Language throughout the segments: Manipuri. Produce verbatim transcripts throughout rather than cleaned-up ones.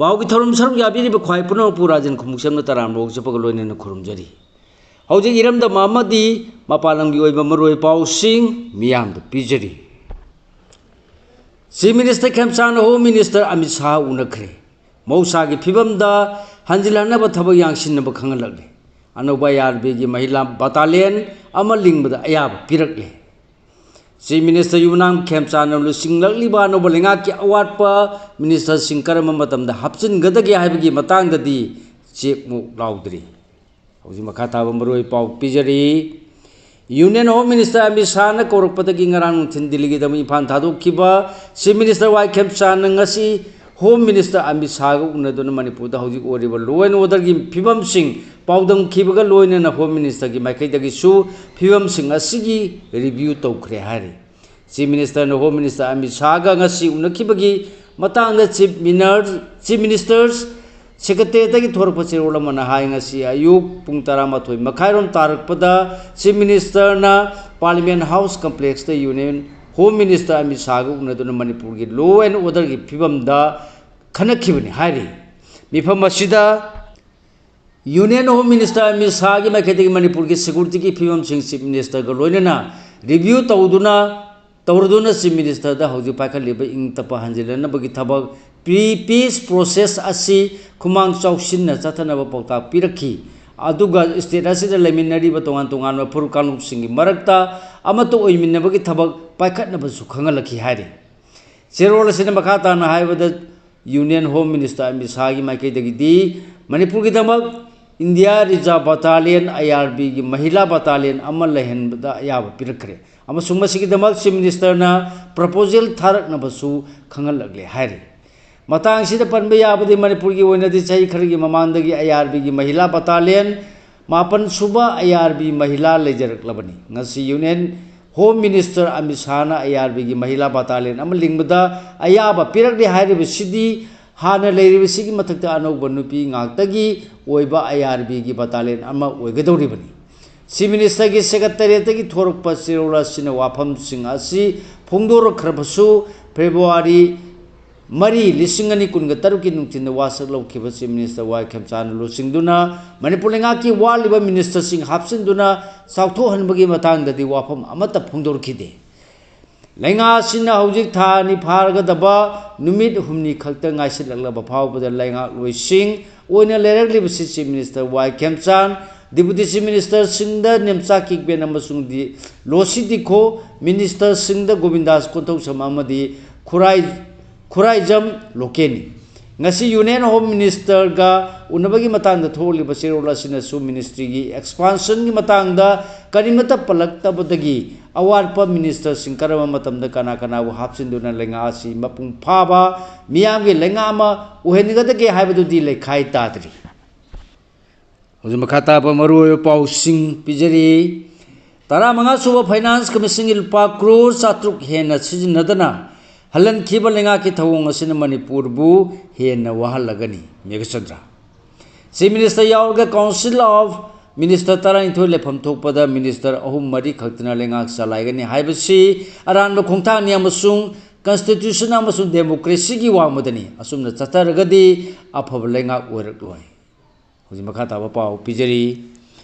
ꯄꯥꯎꯒꯤ ꯊꯧꯔꯝ ꯁꯔꯨꯛ ꯌꯥꯕꯤꯔꯤꯕ ꯈ꯭ꯋꯥꯏ ꯄꯨꯝꯅꯃꯛꯄꯨ ꯔꯥꯖꯦꯟ ꯈꯨꯃꯨꯛꯆꯝꯅ ꯇꯔꯥꯝꯅ ꯑꯣꯛꯆꯕꯒ ꯂꯣꯏꯅꯅ ꯈꯨꯔꯨꯝꯖꯔꯤ꯫ ꯍꯧꯖꯤꯛ ꯏꯔꯝꯗꯝ ꯑꯃꯗꯤ ꯃꯄꯥꯟ ꯂꯝꯒꯤ ꯑꯣꯏꯕ ꯃꯔꯨꯑꯣꯏꯕ ꯄꯥꯎꯁꯤꯡ ꯃꯤꯌꯥꯝꯗ ꯄꯤꯖꯔꯤ꯫ Chief Minister ꯈꯦꯝꯆꯥꯟꯅ Home Minister Amit Shah ꯎꯅꯈ꯭ꯔꯦ꯫ ꯃꯍꯧꯁꯥꯒꯤ ꯐꯤꯕꯝꯗ ꯍꯟꯖꯤꯜꯍꯟꯅꯕ ꯊꯕꯛ ꯌꯥꯡꯁꯤꯟꯅꯕ ꯈꯪꯍꯜꯂꯛꯂꯦ꯫ ꯑꯅꯧꯕ ꯑꯥꯏ ꯑꯥꯔ ꯕꯤꯒꯤ ꯃꯍꯤꯂꯥ ꯕꯇꯥꯂꯤꯌꯟ ꯑꯃ ꯂꯤꯡꯕꯗ ꯑꯌꯥꯕ ꯄꯤꯔꯛꯂꯦ꯫ Chief Minister ꯌꯨꯝꯅꯥꯝ ꯈꯦꯝꯆꯥꯟꯅ ꯂꯨꯆꯤꯡꯂꯛꯂꯤꯕ ꯑꯅꯧꯕ ꯂꯩꯉꯥꯛꯀꯤ ꯑꯋꯥꯠꯄ minister ꯁꯤꯡ ꯀꯔꯝꯕ ꯃꯇꯝꯗ ꯍꯥꯞꯆꯤꯟꯒꯗꯒꯦ ꯍꯥꯏꯕꯒꯤ ꯃꯇꯥꯡꯗꯗꯤ ꯆꯦꯛꯃꯨꯛ ꯂꯥꯎꯗ꯭ꯔꯤ꯫ ꯍꯧꯖꯤꯛ ꯃꯈꯥ ꯇꯥꯕ ꯃꯔꯨꯑꯣꯏ ꯄꯥꯎ ꯄꯤꯖꯔꯤ꯫ Union Home Minister ꯑꯃꯤꯠ ꯁꯥꯍꯅ ꯀꯧꯔꯛꯄꯗꯒꯤ ꯉꯔꯥꯡ ꯅꯨꯡꯊꯤꯜ ꯗꯤꯜꯂꯤꯒꯤꯗꯃꯛ ꯏꯝꯐꯥꯜ ꯊꯥꯗꯣꯛꯈꯤꯕ Chief Minister ꯋꯥꯏ ꯈꯦꯝꯆꯥꯟꯅ ꯉꯁꯤ Home Minister ꯑꯃꯤꯠ ꯁꯥꯍꯒ ꯎꯅꯗꯨꯅ ꯃꯅꯤꯄꯨꯔꯗ ꯍꯧꯖꯤꯛ ꯑꯣꯏꯔꯤꯕ law and orderꯒꯤ ꯐꯤꯕꯝꯁꯤꯡ ꯄꯥꯎꯗꯝꯈꯤꯕꯒ ꯂꯣꯏꯅꯅ Home Ministerꯒꯤ ꯃꯥꯏꯀꯩꯗꯒꯤꯁꯨ ꯐꯤꯕꯝꯁꯤꯡ ꯑꯁꯤꯒꯤ review ꯇꯧꯈ꯭ꯔꯦ ꯍꯥꯏꯔꯤ꯫ Chief Ministerꯅ Home Minister ꯑꯃꯤꯠ ꯁꯥꯍꯒ ꯉꯁꯤ ꯎꯅꯈꯤꯕꯒꯤ ꯃꯇꯥꯡꯗ Chief Miner-, Chief Minister's Secretariatꯇꯒꯤ ꯊꯣꯔꯛꯄ ꯆꯦꯔꯣꯜ ꯑꯃꯅ ꯍꯥꯏ, ꯉꯁꯤ ꯑꯌꯨꯛ ꯄꯨꯡ ꯇꯔꯥꯃꯥꯊꯣꯏ ꯃꯈꯥꯏꯔꯣꯝ ꯇꯥꯔꯛꯄꯗ Chief Ministerꯅ Parliament House Complexꯇ Union Home Minister Amit ꯁꯥꯍꯒ ꯎꯅꯗꯨꯅ ꯃꯅꯤꯄꯨꯔꯒꯤ law and orderꯒꯤ ꯐꯤꯕꯝꯗ ꯈꯟꯅꯈꯤꯕꯅꯤ ꯍꯥꯏꯔꯤ꯫ ꯃꯤꯐꯝ ꯑꯁꯤꯗ Union Home Minister ꯑꯃꯤꯠ ꯁꯥꯍꯒꯤ ꯃꯥꯏꯀꯩꯗꯒꯤ ꯃꯅꯤꯄꯨꯔꯒꯤ securityꯒꯤ ꯐꯤꯕꯝꯁꯤꯡ Chief Ministerꯒ ꯂꯣꯏꯅꯅ review ꯇꯧꯗꯨꯅ, ꯇꯧꯔꯗꯨꯅ Chief Ministerꯗ ꯍꯧꯖꯤꯛ ꯄꯥꯏꯈꯠꯂꯤꯕ ꯏꯪ ꯇꯞꯄ ꯍꯟꯖꯤꯜꯍꯟꯅꯕꯒꯤ ꯊꯕꯛ, pre-, peace process ꯑꯁꯤ ꯈꯨꯃꯥꯡ ꯆꯥꯎꯁꯤꯟꯅ ꯆꯠꯊꯅꯕ ꯄꯥꯎꯇꯥꯛ ꯄꯤꯔꯛꯈꯤ꯫ ꯑꯗꯨꯒ state ꯑꯁꯤꯗ ꯂꯩꯃꯤꯟꯅꯔꯤꯕ ꯇꯣꯉꯥꯟ ꯇꯣꯉꯥꯟꯕ ꯐꯨꯔꯨꯞ ꯀꯥꯡꯂꯨꯞꯁꯤꯡꯒꯤ ꯃꯔꯛꯇ ꯑꯃꯠꯇ ꯑꯣꯏꯃꯤꯟꯅꯕꯒꯤ ꯊꯕꯛ ꯄꯥꯏꯈꯠꯅꯕꯁꯨ ꯈꯪꯍꯜꯂꯛꯈꯤ ꯍꯥꯏꯔꯤ꯫ ꯆꯦꯔꯣꯜ ꯑꯁꯤꯅ ꯃꯈꯥ ꯇꯥꯅ ꯍꯥꯏꯕꯗ, Union Home Minister Amit ꯁꯥꯍꯒꯤ ꯃꯥꯏꯀꯩꯗꯒꯤꯗꯤ ꯃꯅꯤꯄꯨꯔꯒꯤꯗꯃꯛ India Reserve Battalion, IRBꯒꯤ ꯃꯍꯤꯂꯥ battalion ꯑꯃ ꯂꯩꯍꯟꯕꯗ ꯑꯌꯥꯕ ꯄꯤꯔꯛꯈ꯭ꯔꯦ ꯑꯃꯁꯨꯡ ꯃꯁꯤꯒꯤꯗꯃꯛ Chief Ministerꯅ proposal ꯊꯥꯔꯛꯅꯕꯁꯨ ꯈꯪꯍꯜꯂꯛꯂꯦ ꯍꯥꯏꯔꯤ꯫ ꯃꯇꯥꯡꯁꯤꯗ ꯄꯟꯕ ꯌꯥꯕꯗꯤ, ꯃꯅꯤꯄꯨꯔꯒꯤ ꯑꯣꯏꯅꯗꯤ ꯆꯍꯤ ꯈꯔꯒꯤ ꯃꯃꯥꯡꯗꯒꯤ IRBꯒꯤ ꯃꯍꯤꯂꯥ battalion ꯃꯥꯄꯟ ꯁꯨꯕ IRB ꯃꯍꯤꯂꯥ ꯂꯩꯖꯔꯛꯂꯕꯅꯤ꯫ ꯉꯁꯤ Union Home Minister Amit ꯁꯥꯍꯅ IRBꯒꯤ ꯃꯍꯤꯂꯥ battalion ꯑꯃ ꯂꯤꯡꯕꯗ ꯑꯌꯥꯕ ꯄꯤꯔꯛꯂꯦ ꯍꯥꯏꯔꯤꯕꯁꯤꯗꯤ ꯍꯥꯟꯅ ꯂꯩꯔꯤꯕꯁꯤꯒꯤ ꯃꯊꯛꯇ ꯑꯅꯧꯕ ꯅꯨꯄꯤ ꯉꯥꯛꯇꯒꯤ ꯑꯣꯏꯕ IRBꯒꯤ battalion ꯑꯃ ꯑꯣꯏꯒꯗꯧꯔꯤꯕꯅꯤ꯫ Chief Ministerꯒꯤ Secretariatꯇꯒꯤ ꯊꯣꯔꯛꯄ ꯆꯦꯔꯣꯜ ꯑꯁꯤꯅ ꯋꯥꯐꯝꯁꯤꯡ ꯑꯁꯤ ꯐꯣꯡꯗꯣꯔꯛꯈ꯭ꯔꯕꯁꯨ, February ꯃꯔꯤ, ꯂꯤꯁꯤꯡ ꯑꯅꯤ ꯀꯨꯟꯒ ꯇꯔꯨꯛꯀꯤ ꯅꯨꯡꯊꯤꯜꯗ ꯋꯥꯁꯛ ꯂꯧꯈꯤꯕ ꯆꯤꯐ ꯃꯤꯅꯤꯁꯇꯔ ꯋꯥꯏ ꯈꯦꯝꯆꯥꯟꯅ ꯂꯨꯆꯤꯡꯗꯨꯅ ꯃꯅꯤꯄꯨꯔ ꯂꯩꯉꯥꯛꯀꯤ ꯋꯥꯠꯂꯤꯕ ꯃꯤꯅꯤꯁꯇꯔꯁꯤꯡ ꯍꯥꯞꯆꯤꯟꯗꯨꯅ ꯆꯥꯎꯊꯣꯛꯍꯟꯕꯒꯤ ꯃꯇꯥꯡꯗꯗꯤ ꯋꯥꯐꯝ ꯑꯃꯠꯇ ꯐꯣꯡꯗꯣꯔꯛꯈꯤꯗꯦ꯫ ꯂꯩꯉꯥꯛ ꯑꯁꯤꯅ ꯍꯧꯖꯤꯛ ꯊꯥ ꯑꯅꯤ ꯐꯥꯔꯒꯗꯕ ꯅꯨꯃꯤꯠ ꯍꯨꯝꯅꯤ ꯈꯛꯇ ꯉꯥꯏꯁꯤꯜꯂꯛꯂꯕ ꯐꯥꯎꯕꯗ ꯂꯩꯉꯥꯛꯂꯣꯏꯁꯤꯡ ꯑꯣꯏꯅ ꯂꯩꯔꯛꯂꯤꯕꯁꯤ ꯆꯤꯐ ꯃꯤꯅꯤꯁꯇꯔ ꯋꯥꯏ ꯈꯦꯝꯆꯥꯟ, ꯗꯤꯄꯨꯇꯤ ꯆꯤꯐ ꯃꯤꯅꯤꯁꯇꯔꯁꯤꯡꯗ ꯅꯦꯝꯆꯥ ꯀꯤꯛꯕꯦꯟ ꯑꯃꯁꯨꯡ ꯗꯤ ꯂꯣꯁꯤ ꯗꯤꯈꯣ, ꯃꯤꯅꯤꯁꯇꯔꯁꯤꯡꯗ ꯒꯣꯕꯤꯟꯗꯥꯁ ꯀꯣꯟꯊꯧꯖꯝ ꯑꯃꯗꯤ ꯈꯨꯔꯥꯏ ꯈꯨꯔꯥꯏꯖꯝ ꯂꯣꯀꯦꯟꯅꯤ꯫ ꯉꯁꯤ ꯌꯨꯅꯤꯌꯟ ꯍꯣꯝ ꯃꯤꯅꯤꯁꯇꯔꯒ ꯎꯅꯕꯒꯤ ꯃꯇꯥꯡꯗ ꯊꯣꯛꯂꯤꯕ ꯆꯦꯔꯣꯜ ꯑꯁꯤꯅꯁꯨ ꯃꯤꯅꯤꯁꯇ꯭ꯔꯤꯒꯤ ꯑꯦꯛꯁꯄꯥꯟꯁꯟꯒꯤ ꯃꯇꯥꯡꯗ ꯀꯔꯤꯃꯠꯇ ꯄꯜꯂꯛꯇꯕꯗꯒꯤ ꯑꯋꯥꯠꯄ ꯃꯤꯅꯤꯁꯇꯔꯁꯤꯡ ꯀꯔꯝꯕ ꯃꯇꯝꯗ ꯀꯅꯥ ꯀꯅꯥꯕꯨ ꯍꯥꯞꯆꯤꯟꯗꯨꯅ ꯂꯩꯉꯥꯛ ꯑꯁꯤ ꯃꯄꯨꯡ ꯐꯥꯕ ꯃꯤꯌꯥꯝꯒꯤ ꯂꯩꯉꯥꯛ ꯑꯃ ꯑꯣꯏꯍꯟꯒꯗꯒꯦ ꯍꯥꯏꯕꯗꯨꯗꯤ ꯂꯩꯈꯥꯏ ꯇꯥꯗ꯭ꯔꯤ꯫ ꯍꯧꯖꯤꯛ ꯃꯈꯥ ꯇꯥꯕ ꯃꯔꯨꯑꯣꯏꯕ ꯄꯥꯎꯁꯤꯡ ꯄꯤꯖꯔꯤ꯫ ꯇꯔꯥꯃꯉꯥ ꯁꯨꯕ ꯐꯥꯏꯅꯥꯟꯁ ꯀꯃꯤꯁꯟꯒꯤ ꯂꯨꯄꯥ ꯀ꯭ꯔꯣꯔ ꯆꯥꯇ꯭ꯔꯨꯛ ꯍꯦꯟꯅ ꯁꯤꯖꯤꯟꯅꯗꯅ ꯍꯜꯍꯟꯈꯤꯕ ꯂꯩꯉꯥꯛꯀꯤ ꯊꯧꯑꯣꯡ ꯑꯁꯤꯅ ꯃꯅꯤꯄꯨꯔꯕꯨ ꯍꯦꯟꯅ ꯋꯥꯍꯜꯂꯒꯅꯤ꯫ ꯃꯦꯘꯆꯟꯗ꯭ꯔ꯫ ꯆꯤꯐ ꯃꯤꯅꯤꯁꯇꯔ ꯌꯥꯎꯔꯒ ꯀꯥꯎꯟꯁꯤꯜ ꯑꯣꯐ ꯃꯤꯅꯤꯁꯇꯔ ꯇꯔꯥꯅꯤꯊꯣꯏ ꯂꯩꯐꯝ ꯊꯣꯛꯄꯗ ꯃꯤꯅꯤꯁꯇꯔ ꯑꯍꯨꯝ ꯃꯔꯤ ꯈꯛꯇꯅ ꯂꯩꯉꯥꯛ ꯆꯂꯥꯏꯒꯅꯤ ꯍꯥꯏꯕꯁꯤ ꯑꯔꯥꯟꯕ ꯈꯣꯡꯊꯥꯡꯅꯤ ꯑꯃꯁꯨꯡ ꯀꯟꯁꯇꯤꯇ꯭ꯌꯨꯁꯟ ꯑꯃꯁꯨꯡ ꯗꯦꯃꯣꯀ꯭ꯔꯦꯁꯤꯒꯤ ꯋꯥꯡꯃꯗꯅꯤ꯫ ꯑꯁꯨꯝꯅ ꯆꯠꯊꯔꯒꯗꯤ ꯑꯐꯕ ꯂꯩꯉꯥꯛ ꯑꯣꯏꯔꯛꯂꯣꯏ꯫ ꯍꯧꯖꯤꯛ ꯃꯈꯥ ꯇꯥꯕ ꯄꯥꯎ ꯄꯤꯖꯔꯤ꯫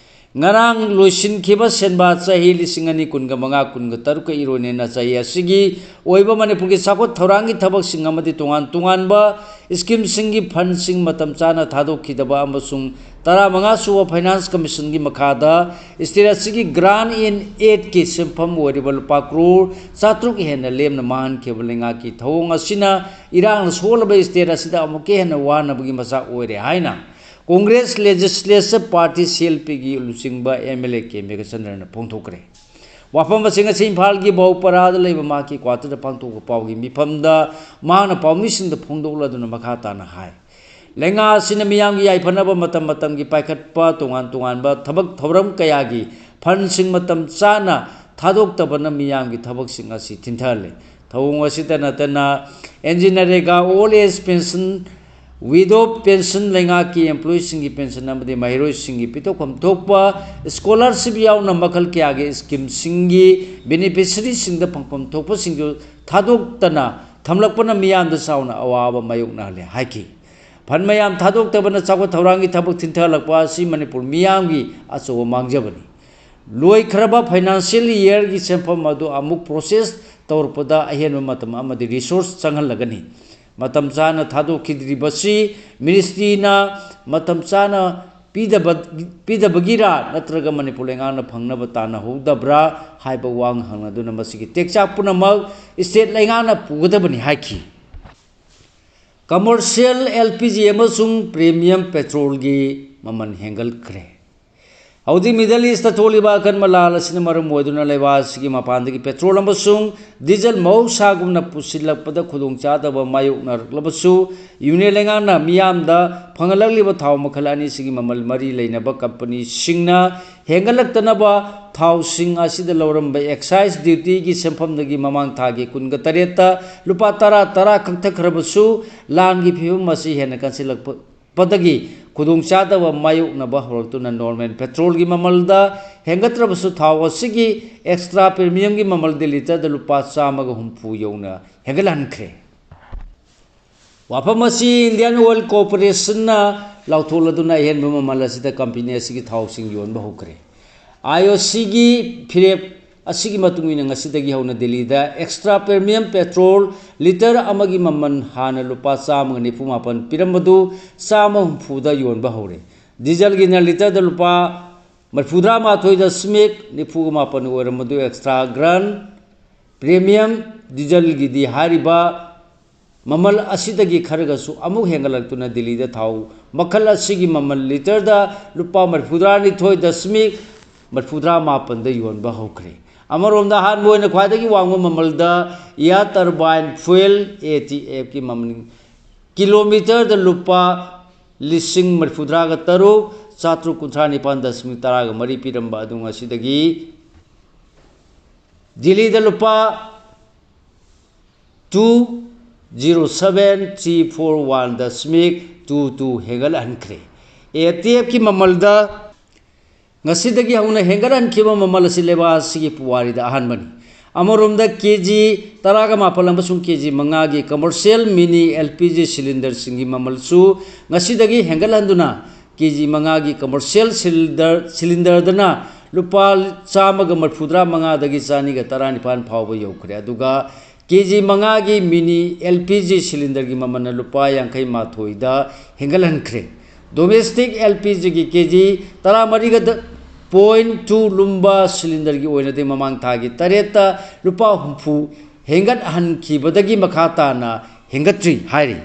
ꯉꯔꯥꯡ ꯂꯣꯏꯁꯤꯟꯈꯤꯕ ꯁꯦꯟꯕꯥ ꯆꯍꯤ ꯂꯤꯁꯤꯡ ꯑꯅꯤ ꯀꯨꯟꯒ ꯃꯉꯥ ꯀꯨꯟꯒ ꯇꯔꯨꯛꯀ ꯏꯔꯣꯏꯅꯅ ꯆꯍꯤ ꯑꯁꯤꯒꯤ ꯑꯣꯏꯕ ꯃꯅꯤꯄꯨꯔꯒꯤ ꯆꯥꯎꯈꯠ ꯊꯧꯔꯥꯡꯒꯤ ꯊꯕꯛꯁꯤꯡ ꯑꯃꯗꯤ ꯇꯣꯉꯥꯟ ꯇꯣꯉꯥꯟꯕ ꯁ꯭ꯀꯤꯝꯁꯤꯡꯒꯤ ꯐꯟꯁꯤꯡ ꯃꯇꯝ ꯆꯥꯅ ꯊꯥꯗꯣꯛꯈꯤꯗꯕ ꯑꯃꯁꯨꯡ ꯇꯔꯥꯃꯉꯥ ꯁꯨꯕ ꯐꯥꯏꯅꯥꯟꯁ ꯀꯃꯤꯁꯟꯒꯤ ꯃꯈꯥꯗ ꯁ꯭ꯇꯦꯠ ꯑꯁꯤꯒꯤ ꯒ꯭ꯔꯥꯟ ꯏꯟ ꯑꯦꯗꯀꯤ ꯁꯦꯟꯐꯝ ꯑꯣꯏꯔꯤꯕ ꯂꯨꯄꯥ ꯀ꯭ꯔꯣꯔ ꯆꯥꯇ꯭ꯔꯨꯛ ꯍꯦꯟꯅ ꯂꯦꯝꯅ ꯃꯥꯡꯍꯟꯈꯤꯕ ꯂꯩꯉꯥꯛꯀꯤ ꯊꯧꯑꯣꯡ ꯑꯁꯤꯅ ꯏꯔꯥꯡꯅ ꯁꯣꯛꯂꯕ ꯁ꯭ꯇꯦꯠ ꯑꯁꯤꯗ ꯑꯃꯨꯛꯀ ꯍꯦꯟꯅ ꯋꯥꯅꯕꯒꯤ ꯃꯆꯥꯛ ꯑꯣꯏꯔꯦ ꯍꯥꯏꯅ ꯀꯣꯡꯒ꯭ꯔꯦꯁ ꯂꯦꯖꯤꯁꯂꯦꯆꯔ ꯄꯥꯔꯇꯤ, ꯁꯤ ꯑꯦꯜ ꯄꯤꯒꯤ ꯂꯨꯆꯤꯡꯕ ꯑꯦꯝ ꯑꯦꯜ ꯑꯦ ꯀꯦ ꯃꯦꯘꯆꯟꯗ꯭ꯔꯅ ꯐꯣꯡꯗꯣꯛꯈ꯭ꯔꯦ꯫ ꯋꯥꯐꯝ ꯑꯁꯤ ꯉꯁꯤ ꯏꯝꯐꯥꯜꯒꯤ ꯕꯧꯄꯔꯥꯗ ꯂꯩꯕ ꯃꯍꯥꯛꯀꯤ ꯀ꯭ꯋꯥꯇꯔꯗ ꯄꯥꯡꯊꯣꯛꯄ ꯄꯥꯎꯒꯤ ꯃꯤꯐꯝꯗ ꯃꯍꯥꯛꯅ ꯄꯥꯎꯃꯤꯁꯤꯡꯗ ꯐꯣꯡꯗꯣꯛꯂꯗꯨꯅ ꯃꯈꯥ ꯇꯥꯅ ꯍꯥꯏ꯫ ꯂꯩꯉꯥꯛ ꯑꯁꯤꯅ ꯃꯤꯌꯥꯝꯒꯤ ꯌꯥꯏꯐꯅꯕ ꯃꯇꯝ ꯃꯇꯝꯒꯤ ꯄꯥꯏꯈꯠꯄ ꯇꯣꯉꯥꯟ ꯇꯣꯉꯥꯟꯕ ꯊꯕꯛ ꯊꯧꯔꯝ ꯀꯌꯥꯒꯤ ꯐꯟꯁꯤꯡ ꯃꯇꯝ ꯆꯥꯅ ꯊꯥꯗꯣꯛꯇꯕꯅ ꯃꯤꯌꯥꯝꯒꯤ ꯊꯕꯛꯁꯤꯡ ꯑꯁꯤ ꯊꯤꯟꯊꯍꯜꯂꯦ꯫ ꯊꯧꯑꯣꯡ ꯑꯁꯤꯇ ꯅꯠꯇꯅ ꯑꯦꯟꯖꯤꯅꯔꯦꯒꯥ, old age pension, widow pension, ꯂꯩꯉꯥꯛꯀꯤ ꯑꯦꯝꯄ꯭ꯂꯣꯌꯤꯁꯤꯡꯒꯤ ꯄꯦꯟꯁꯟ ꯑꯃꯗꯤ ꯃꯍꯩꯔꯣꯏꯁꯤꯡꯒꯤ ꯄꯤꯊꯣꯛꯐꯝ ꯊꯣꯛꯄ ꯁ꯭ꯀꯣꯂꯔꯁꯤꯞ ꯌꯥꯎꯅ ꯃꯈꯜ ꯀꯌꯥꯒꯤ ꯁ꯭ꯀꯤꯝꯁꯤꯡꯒꯤ ꯕꯦꯅꯤꯐꯤꯁꯔꯤꯁꯤꯡꯗ ꯐꯪꯐꯝ ꯊꯣꯛꯄꯁꯤꯡꯗꯨ ꯊꯥꯗꯣꯛꯇꯅ ꯊꯝꯂꯛꯄꯅ ꯃꯤꯌꯥꯝꯗ ꯆꯥꯎꯅ ꯑꯋꯥꯕ ꯃꯥꯌꯣꯛꯅꯍꯜꯂꯦ ꯍꯥꯏꯈꯤ꯫ ꯐꯟ ꯃꯌꯥꯝ ꯊꯥꯗꯣꯛꯇꯕꯅ ꯆꯥꯎꯈꯠ ꯊꯧꯔꯥꯡꯒꯤ ꯊꯕꯛ ꯊꯤꯟꯊꯍꯜꯂꯛꯄ ꯑꯁꯤ ꯃꯅꯤꯄꯨꯔ ꯃꯤꯌꯥꯝꯒꯤ ꯑꯆꯧꯕ ꯃꯥꯡꯖꯕꯅꯤ꯫ ꯂꯣꯏꯈ꯭ꯔꯕ ꯐꯥꯏꯅꯥꯟꯁꯤꯌꯦꯜ ꯏꯌꯔꯒꯤ ꯁꯦꯟꯐꯝ ꯑꯗꯨ ꯑꯃꯨꯛ ꯄ꯭ꯔꯣꯁꯦꯁ ꯇꯧꯔꯛꯄꯗ ꯑꯍꯦꯟꯕ ꯃꯇꯝ ꯑꯃꯗꯤ ꯔꯤꯁꯣꯔꯁ ꯆꯪꯍꯜꯂꯒꯅꯤ꯫ ꯃꯇꯝ ꯆꯥꯅ ꯊꯥꯗꯣꯛꯈꯤꯗ꯭ꯔꯤꯕꯁꯤ ꯃꯤꯅꯤꯁꯇ꯭ꯔꯤꯅ ꯃꯇꯝ ꯆꯥꯅ ꯄꯤꯗꯕ, ꯄꯤꯗꯕꯒꯤꯔꯥ ꯅꯠꯇ꯭ꯔꯒ ꯃꯅꯤꯄꯨꯔ ꯂꯩꯉꯥꯛꯅ ꯐꯪꯅꯕ ꯇꯥꯟꯅꯍꯧꯗꯕ꯭ꯔꯥ ꯍꯥꯏꯕ ꯋꯥ ꯍꯪꯅꯗꯨꯅ ꯃꯁꯤꯒꯤ ꯇꯦꯛꯆꯥꯛ ꯄꯨꯝꯅꯃꯛ ꯁ꯭ꯇꯦꯠ ꯂꯩꯉꯥꯛꯅ ꯄꯨꯒꯗꯕꯅꯤ ꯍꯥꯏꯈꯤ꯫ ꯀꯃꯔꯁꯤꯌꯦꯜ ꯑꯦꯜ ꯄꯤ ꯖꯤ ꯑꯃꯁꯨꯡ ꯄ꯭ꯔꯤꯃꯤꯌꯝ ꯄꯦꯇ꯭ꯔꯣꯜꯒꯤ ꯃꯃꯜ ꯍꯦꯟꯒꯠꯈ꯭ꯔꯦ꯫ ꯍꯧꯖꯤꯛ ꯃꯤꯗꯜ ꯏꯁꯇ ꯊꯣꯛꯂꯤꯕ ꯑꯀꯟꯕ ꯂꯥꯟ ꯑꯁꯤꯅ ꯃꯔꯝ ꯑꯣꯏꯗꯨꯅ ꯂꯩꯕꯥꯛ ꯑꯁꯤꯒꯤ ꯃꯄꯥꯟꯗꯒꯤ ꯄꯦꯇ꯭ꯔꯣꯜ ꯑꯃꯁꯨꯡ ꯗꯤꯖꯜ ꯃꯍꯧꯁꯥꯒꯨꯝꯅ ꯄꯨꯁꯤꯜꯂꯛꯄꯗ ꯈꯨꯗꯣꯡꯆꯥꯗꯕ ꯃꯥꯌꯣꯛꯅꯔꯛꯂꯕꯁꯨ, ꯌꯨꯅꯤꯌꯟ ꯂꯩꯉꯥꯛꯅ ꯃꯤꯌꯥꯝꯗ ꯐꯪꯍꯜꯂꯛꯂꯤꯕ ꯊꯥꯎ ꯃꯈꯜ ꯑꯅꯤꯁꯤꯒꯤ ꯃꯃꯜ ꯃꯔꯤ ꯂꯩꯅꯕ ꯀꯝꯄꯅꯤꯁꯤꯡꯅ ꯍꯦꯟꯒꯠꯂꯛꯇꯅꯕ ꯊꯥꯎꯁꯤꯡ ꯑꯁꯤꯗ ꯂꯧꯔꯝꯕ ꯑꯦꯛꯁꯥꯏꯖ ꯗ꯭ꯌꯨꯇꯤꯒꯤ ꯁꯦꯟꯐꯝꯗꯒꯤ ꯃꯃꯥꯡ ꯊꯥꯒꯤ ꯀꯨꯟꯒ ꯇꯔꯦꯠꯇ ꯂꯨꯄꯥ ꯇꯔꯥ ꯇꯔꯥ ꯀꯛꯊꯈ꯭ꯔꯕꯁꯨ, ꯂꯥꯟꯒꯤ ꯐꯤꯕꯝ ꯑꯁꯤ ꯍꯦꯟꯅ ꯀꯟꯁꯤꯜꯂꯛꯄꯗꯒꯤ ꯈꯨꯗꯣꯡꯆꯥꯗꯕ ꯃꯥꯌꯣꯛꯅꯕ ꯍꯧꯔꯛꯇꯨꯅ ꯅꯣꯔꯃꯦꯜ ꯄꯦꯇ꯭ꯔꯣꯜꯒꯤ ꯃꯃꯜꯗ ꯍꯦꯟꯒꯠꯇ꯭ꯔꯕꯁꯨ ꯊꯥꯎ ꯑꯁꯤꯒꯤ ꯑꯦꯛꯁꯇ꯭ꯔꯥ ꯄ꯭ꯔꯤꯃꯤꯌꯝꯒꯤ ꯃꯃꯜꯗꯤ ꯂꯤꯇꯔꯗ ꯂꯨꯄꯥ ꯆꯥꯝꯃꯒ ꯍꯨꯝꯐꯨ ꯌꯧꯅ ꯍꯦꯟꯒꯠꯍꯟꯈ꯭ꯔꯦ꯫ ꯋꯥꯐꯝ ꯑꯁꯤ ꯏꯟꯗꯤꯌꯥꯟ ꯑꯣꯏꯜ ꯀꯣꯔꯄꯣꯔꯦꯁꯟꯅ ꯂꯥꯎꯊꯣꯛꯂꯗꯨꯅ ꯑꯍꯦꯟꯕ ꯃꯃꯜ ꯑꯁꯤꯗ ꯀꯝꯄꯦꯅꯤ ꯑꯁꯤꯒꯤ ꯊꯥꯎꯁꯤꯡ ꯌꯣꯟꯕ ꯍꯧꯈ꯭ꯔꯦ꯫ ꯑꯥꯏ ꯑꯣ ꯁꯤꯒꯤ ꯐꯤꯔꯦꯞ ꯑꯁꯤꯒꯤ ꯃꯇꯨꯡ ꯏꯟꯅ ꯉꯁꯤꯗꯒꯤ ꯍꯧꯅ ꯗꯤꯜꯂꯤꯗ ꯑꯦꯛꯁꯇ꯭ꯔꯥ ꯄ꯭ꯔꯤꯃꯤꯌꯝ ꯄꯦꯇ꯭ꯔꯣꯜ ꯂꯤꯇꯔ ꯑꯃꯒꯤ ꯃꯃꯜ ꯍꯥꯟꯅ ꯂꯨꯄꯥ ꯆꯥꯝꯃꯒ ꯅꯤꯐꯨ ꯃꯥꯄꯟ ꯄꯤꯔꯝꯕꯗꯨ ꯆꯥꯝꯃ ꯍꯨꯝꯐꯨꯗ ꯌꯣꯟꯕ ꯍꯧꯔꯦ꯫ ꯗꯤꯖꯜꯒꯤꯅ ꯂꯤꯇꯔꯗ ꯂꯨꯄꯥ ꯃꯔꯤꯐꯨꯇꯔꯥ ꯃꯥꯊꯣꯏ ꯗꯁꯃꯤꯛ ꯅꯤꯐꯨꯒ ꯃꯥꯄꯟ ꯑꯣꯏꯔꯝꯕꯗꯨ ꯑꯦꯛꯁꯇ꯭ꯔꯥ ꯒ꯭ꯔꯥꯟ ꯄ꯭ꯔꯤꯃꯤꯌꯝ ꯗꯤꯖꯜꯒꯤꯗꯤ ꯍꯥꯏꯔꯤꯕ ꯃꯃꯜ ꯑꯁꯤꯗꯒꯤ ꯈꯔꯒꯁꯨ ꯑꯃꯨꯛ ꯍꯦꯟꯒꯠꯂꯛꯇꯨꯅ ꯗꯤꯜꯂꯤꯗ ꯊꯥꯎ ꯃꯈꯜ ꯑꯁꯤꯒꯤ ꯃꯃꯜ ꯂꯤꯇꯔꯗ ꯂꯨꯄꯥ ꯃꯔꯤꯐꯨꯇꯔꯥꯅꯤꯊꯣꯏ ꯗꯁꯃꯤꯛ ꯃꯔꯤꯐꯨꯇꯔꯥ ꯃꯥꯄꯟꯗ ꯌꯣꯟꯕ ꯍꯧꯈ꯭ꯔꯦ꯫ ꯑꯃꯔꯣꯝꯗ ꯑꯍꯥꯟꯕ ꯑꯣꯏꯅ ꯈ꯭ꯋꯥꯏꯗꯒꯤ ꯋꯥꯡꯕ ꯃꯃꯜꯗ air turbine fuel A T ꯑꯦꯐꯀꯤ ꯃꯃꯜ ꯀꯤꯂꯣꯃꯤꯇꯔꯗ ꯂꯨꯄꯥ ꯂꯤꯁꯤꯡ ꯃꯔꯤꯐꯨꯇꯔꯥꯒ ꯇꯔꯨꯛ ꯆꯥꯇ꯭ꯔꯨꯛ ꯀꯨꯟꯊ꯭ꯔꯥ ꯅꯤꯄꯥꯟ ꯗꯁꯃꯤꯛ ꯇꯔꯥꯒ ꯃꯔꯤ ꯄꯤꯔꯝꯕ ꯑꯗꯨ ꯉꯁꯤꯗꯒꯤ ꯗꯤꯜꯂꯤꯗ ꯂꯨꯄꯥ two zero seven three four one ꯗꯁꯃꯤꯛ two two ꯍꯦꯟꯒꯠꯍꯟꯈ꯭ꯔꯦ꯫ ꯑꯦ ꯇꯤ ꯑꯦꯐꯀꯤ ꯃꯃꯜꯗ ꯉꯁꯤꯗꯒꯤ ꯍꯧꯅ ꯍꯦꯟꯒꯠꯍꯟꯈꯤꯕ ꯃꯃꯜ ꯑꯁꯤ ꯂꯩꯕꯥꯛ ꯑꯁꯤꯒꯤ ꯄꯨꯋꯥꯔꯤꯗ ꯑꯍꯥꯟꯕꯅꯤ꯫ ꯑꯃꯔꯣꯝꯗ, ꯀꯦ ꯖꯤ ꯇꯔꯥꯒ ꯃꯥꯄꯜ ꯑꯃꯁꯨꯡ ꯀꯦ ꯖꯤ ꯃꯉꯥꯒꯤ commercial mini L P G cylinderꯁꯤꯡꯒꯤ ꯃꯃꯜꯁꯨ ꯉꯁꯤꯗꯒꯤ ꯍꯦꯟꯒꯠꯍꯟꯗꯨꯅ, ꯀꯦ ꯖꯤ ꯃꯉꯥꯒꯤ commercial cylinder, cylinderꯗꯅ ꯂꯨꯄꯥ ꯆꯥꯝꯃꯒ ꯃꯔꯤꯐꯨꯇꯔꯥ ꯃꯉꯥꯗꯒꯤ ꯆꯅꯤꯒ ꯇꯔꯥꯅꯤꯄꯥꯟ ꯐꯥꯎꯕ ꯌꯧꯈ꯭ꯔꯦ꯫ ꯑꯗꯨꯒ ꯀꯦ ꯖꯤ ꯃꯉꯥꯒꯤ mini L P G cylinderꯒꯤ ꯃꯃꯜꯅ ꯂꯨꯄꯥ ꯌꯥꯡꯈꯩ ꯃꯥꯊꯣꯏꯗ ꯍꯦꯟꯒꯠꯍꯟꯈ꯭ꯔꯦ꯫ Domestic L P Gꯒꯤ ꯀꯦ ꯖꯤ ꯇꯔꯥꯃꯔꯤꯒ point two ꯂꯨꯝꯕ cylinderꯒꯤ ꯑꯣꯏꯅꯗꯤ ꯃꯃꯥꯡ ꯊꯥꯒꯤ ꯇꯔꯦꯠꯇ ꯂꯨꯄꯥ ꯍꯨꯝꯐꯨ ꯍꯦꯟꯒꯠꯍꯟꯈꯤꯕꯗꯒꯤ ꯃꯈꯥ ꯇꯥꯅ ꯍꯦꯟꯒꯠꯇ꯭ꯔꯤ ꯍꯥꯏꯔꯤ꯫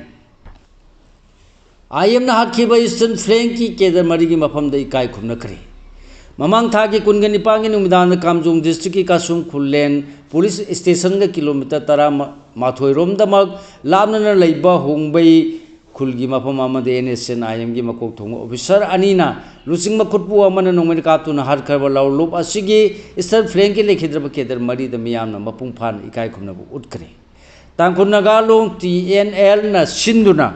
IMꯅ ꯍꯥꯠꯈꯤꯕ Eastern Flankꯀꯤ cadre ꯃꯔꯤꯒꯤ ꯃꯐꯝꯗ ꯏꯀꯥꯏ ꯈꯨꯝꯅꯈ꯭ꯔꯦ꯫ ꯃꯃꯥꯡ ꯊꯥꯒꯤ ꯀꯨꯟꯒ ꯅꯤꯄꯥꯟꯒꯤ ꯅꯨꯃꯤꯗꯥꯡꯗ ꯀꯥꯝꯖꯣꯡ districtꯀꯤ ꯀꯥꯁꯨꯝ ꯈꯨꯜꯂꯦꯟ police stationꯒ kilometre ꯇꯔꯥꯃꯥꯊꯣꯏ ꯔꯣꯝꯗꯃꯛ ꯂꯥꯞꯅꯅ ꯂꯩꯕ ꯍꯣꯡꯕꯩ ꯈꯨꯜꯒꯤ ꯃꯐꯝ ꯑꯃꯗ NSCN IMꯒꯤ ꯃꯀꯣꯛ ꯊꯣꯡꯕ officer ꯑꯅꯤꯅ ꯂꯨꯆꯤꯡꯕ ꯈꯨꯠꯄꯨ ꯑꯃꯅ ꯅꯣꯡꯃꯩꯅ ꯀꯥꯞꯇꯨꯅ ꯍꯥꯠꯈ꯭ꯔꯕ ꯂꯧꯂꯨꯞ ꯑꯁꯤꯒꯤ Eastern Flankꯀꯤ ꯂꯩꯈꯤꯗ꯭ꯔꯕ cadre ꯃꯔꯤꯗ ꯃꯤꯌꯥꯝꯅ ꯃꯄꯨꯡ ꯐꯥꯅ ꯏꯀꯥꯏ ꯈꯨꯝꯅꯕ ꯎꯠꯈ꯭ꯔꯦ꯫ ꯇꯥꯡꯈꯨꯜ ꯅꯥꯒꯥ ꯂꯣꯡ TNLꯅ ꯁꯤꯟꯗꯨꯅ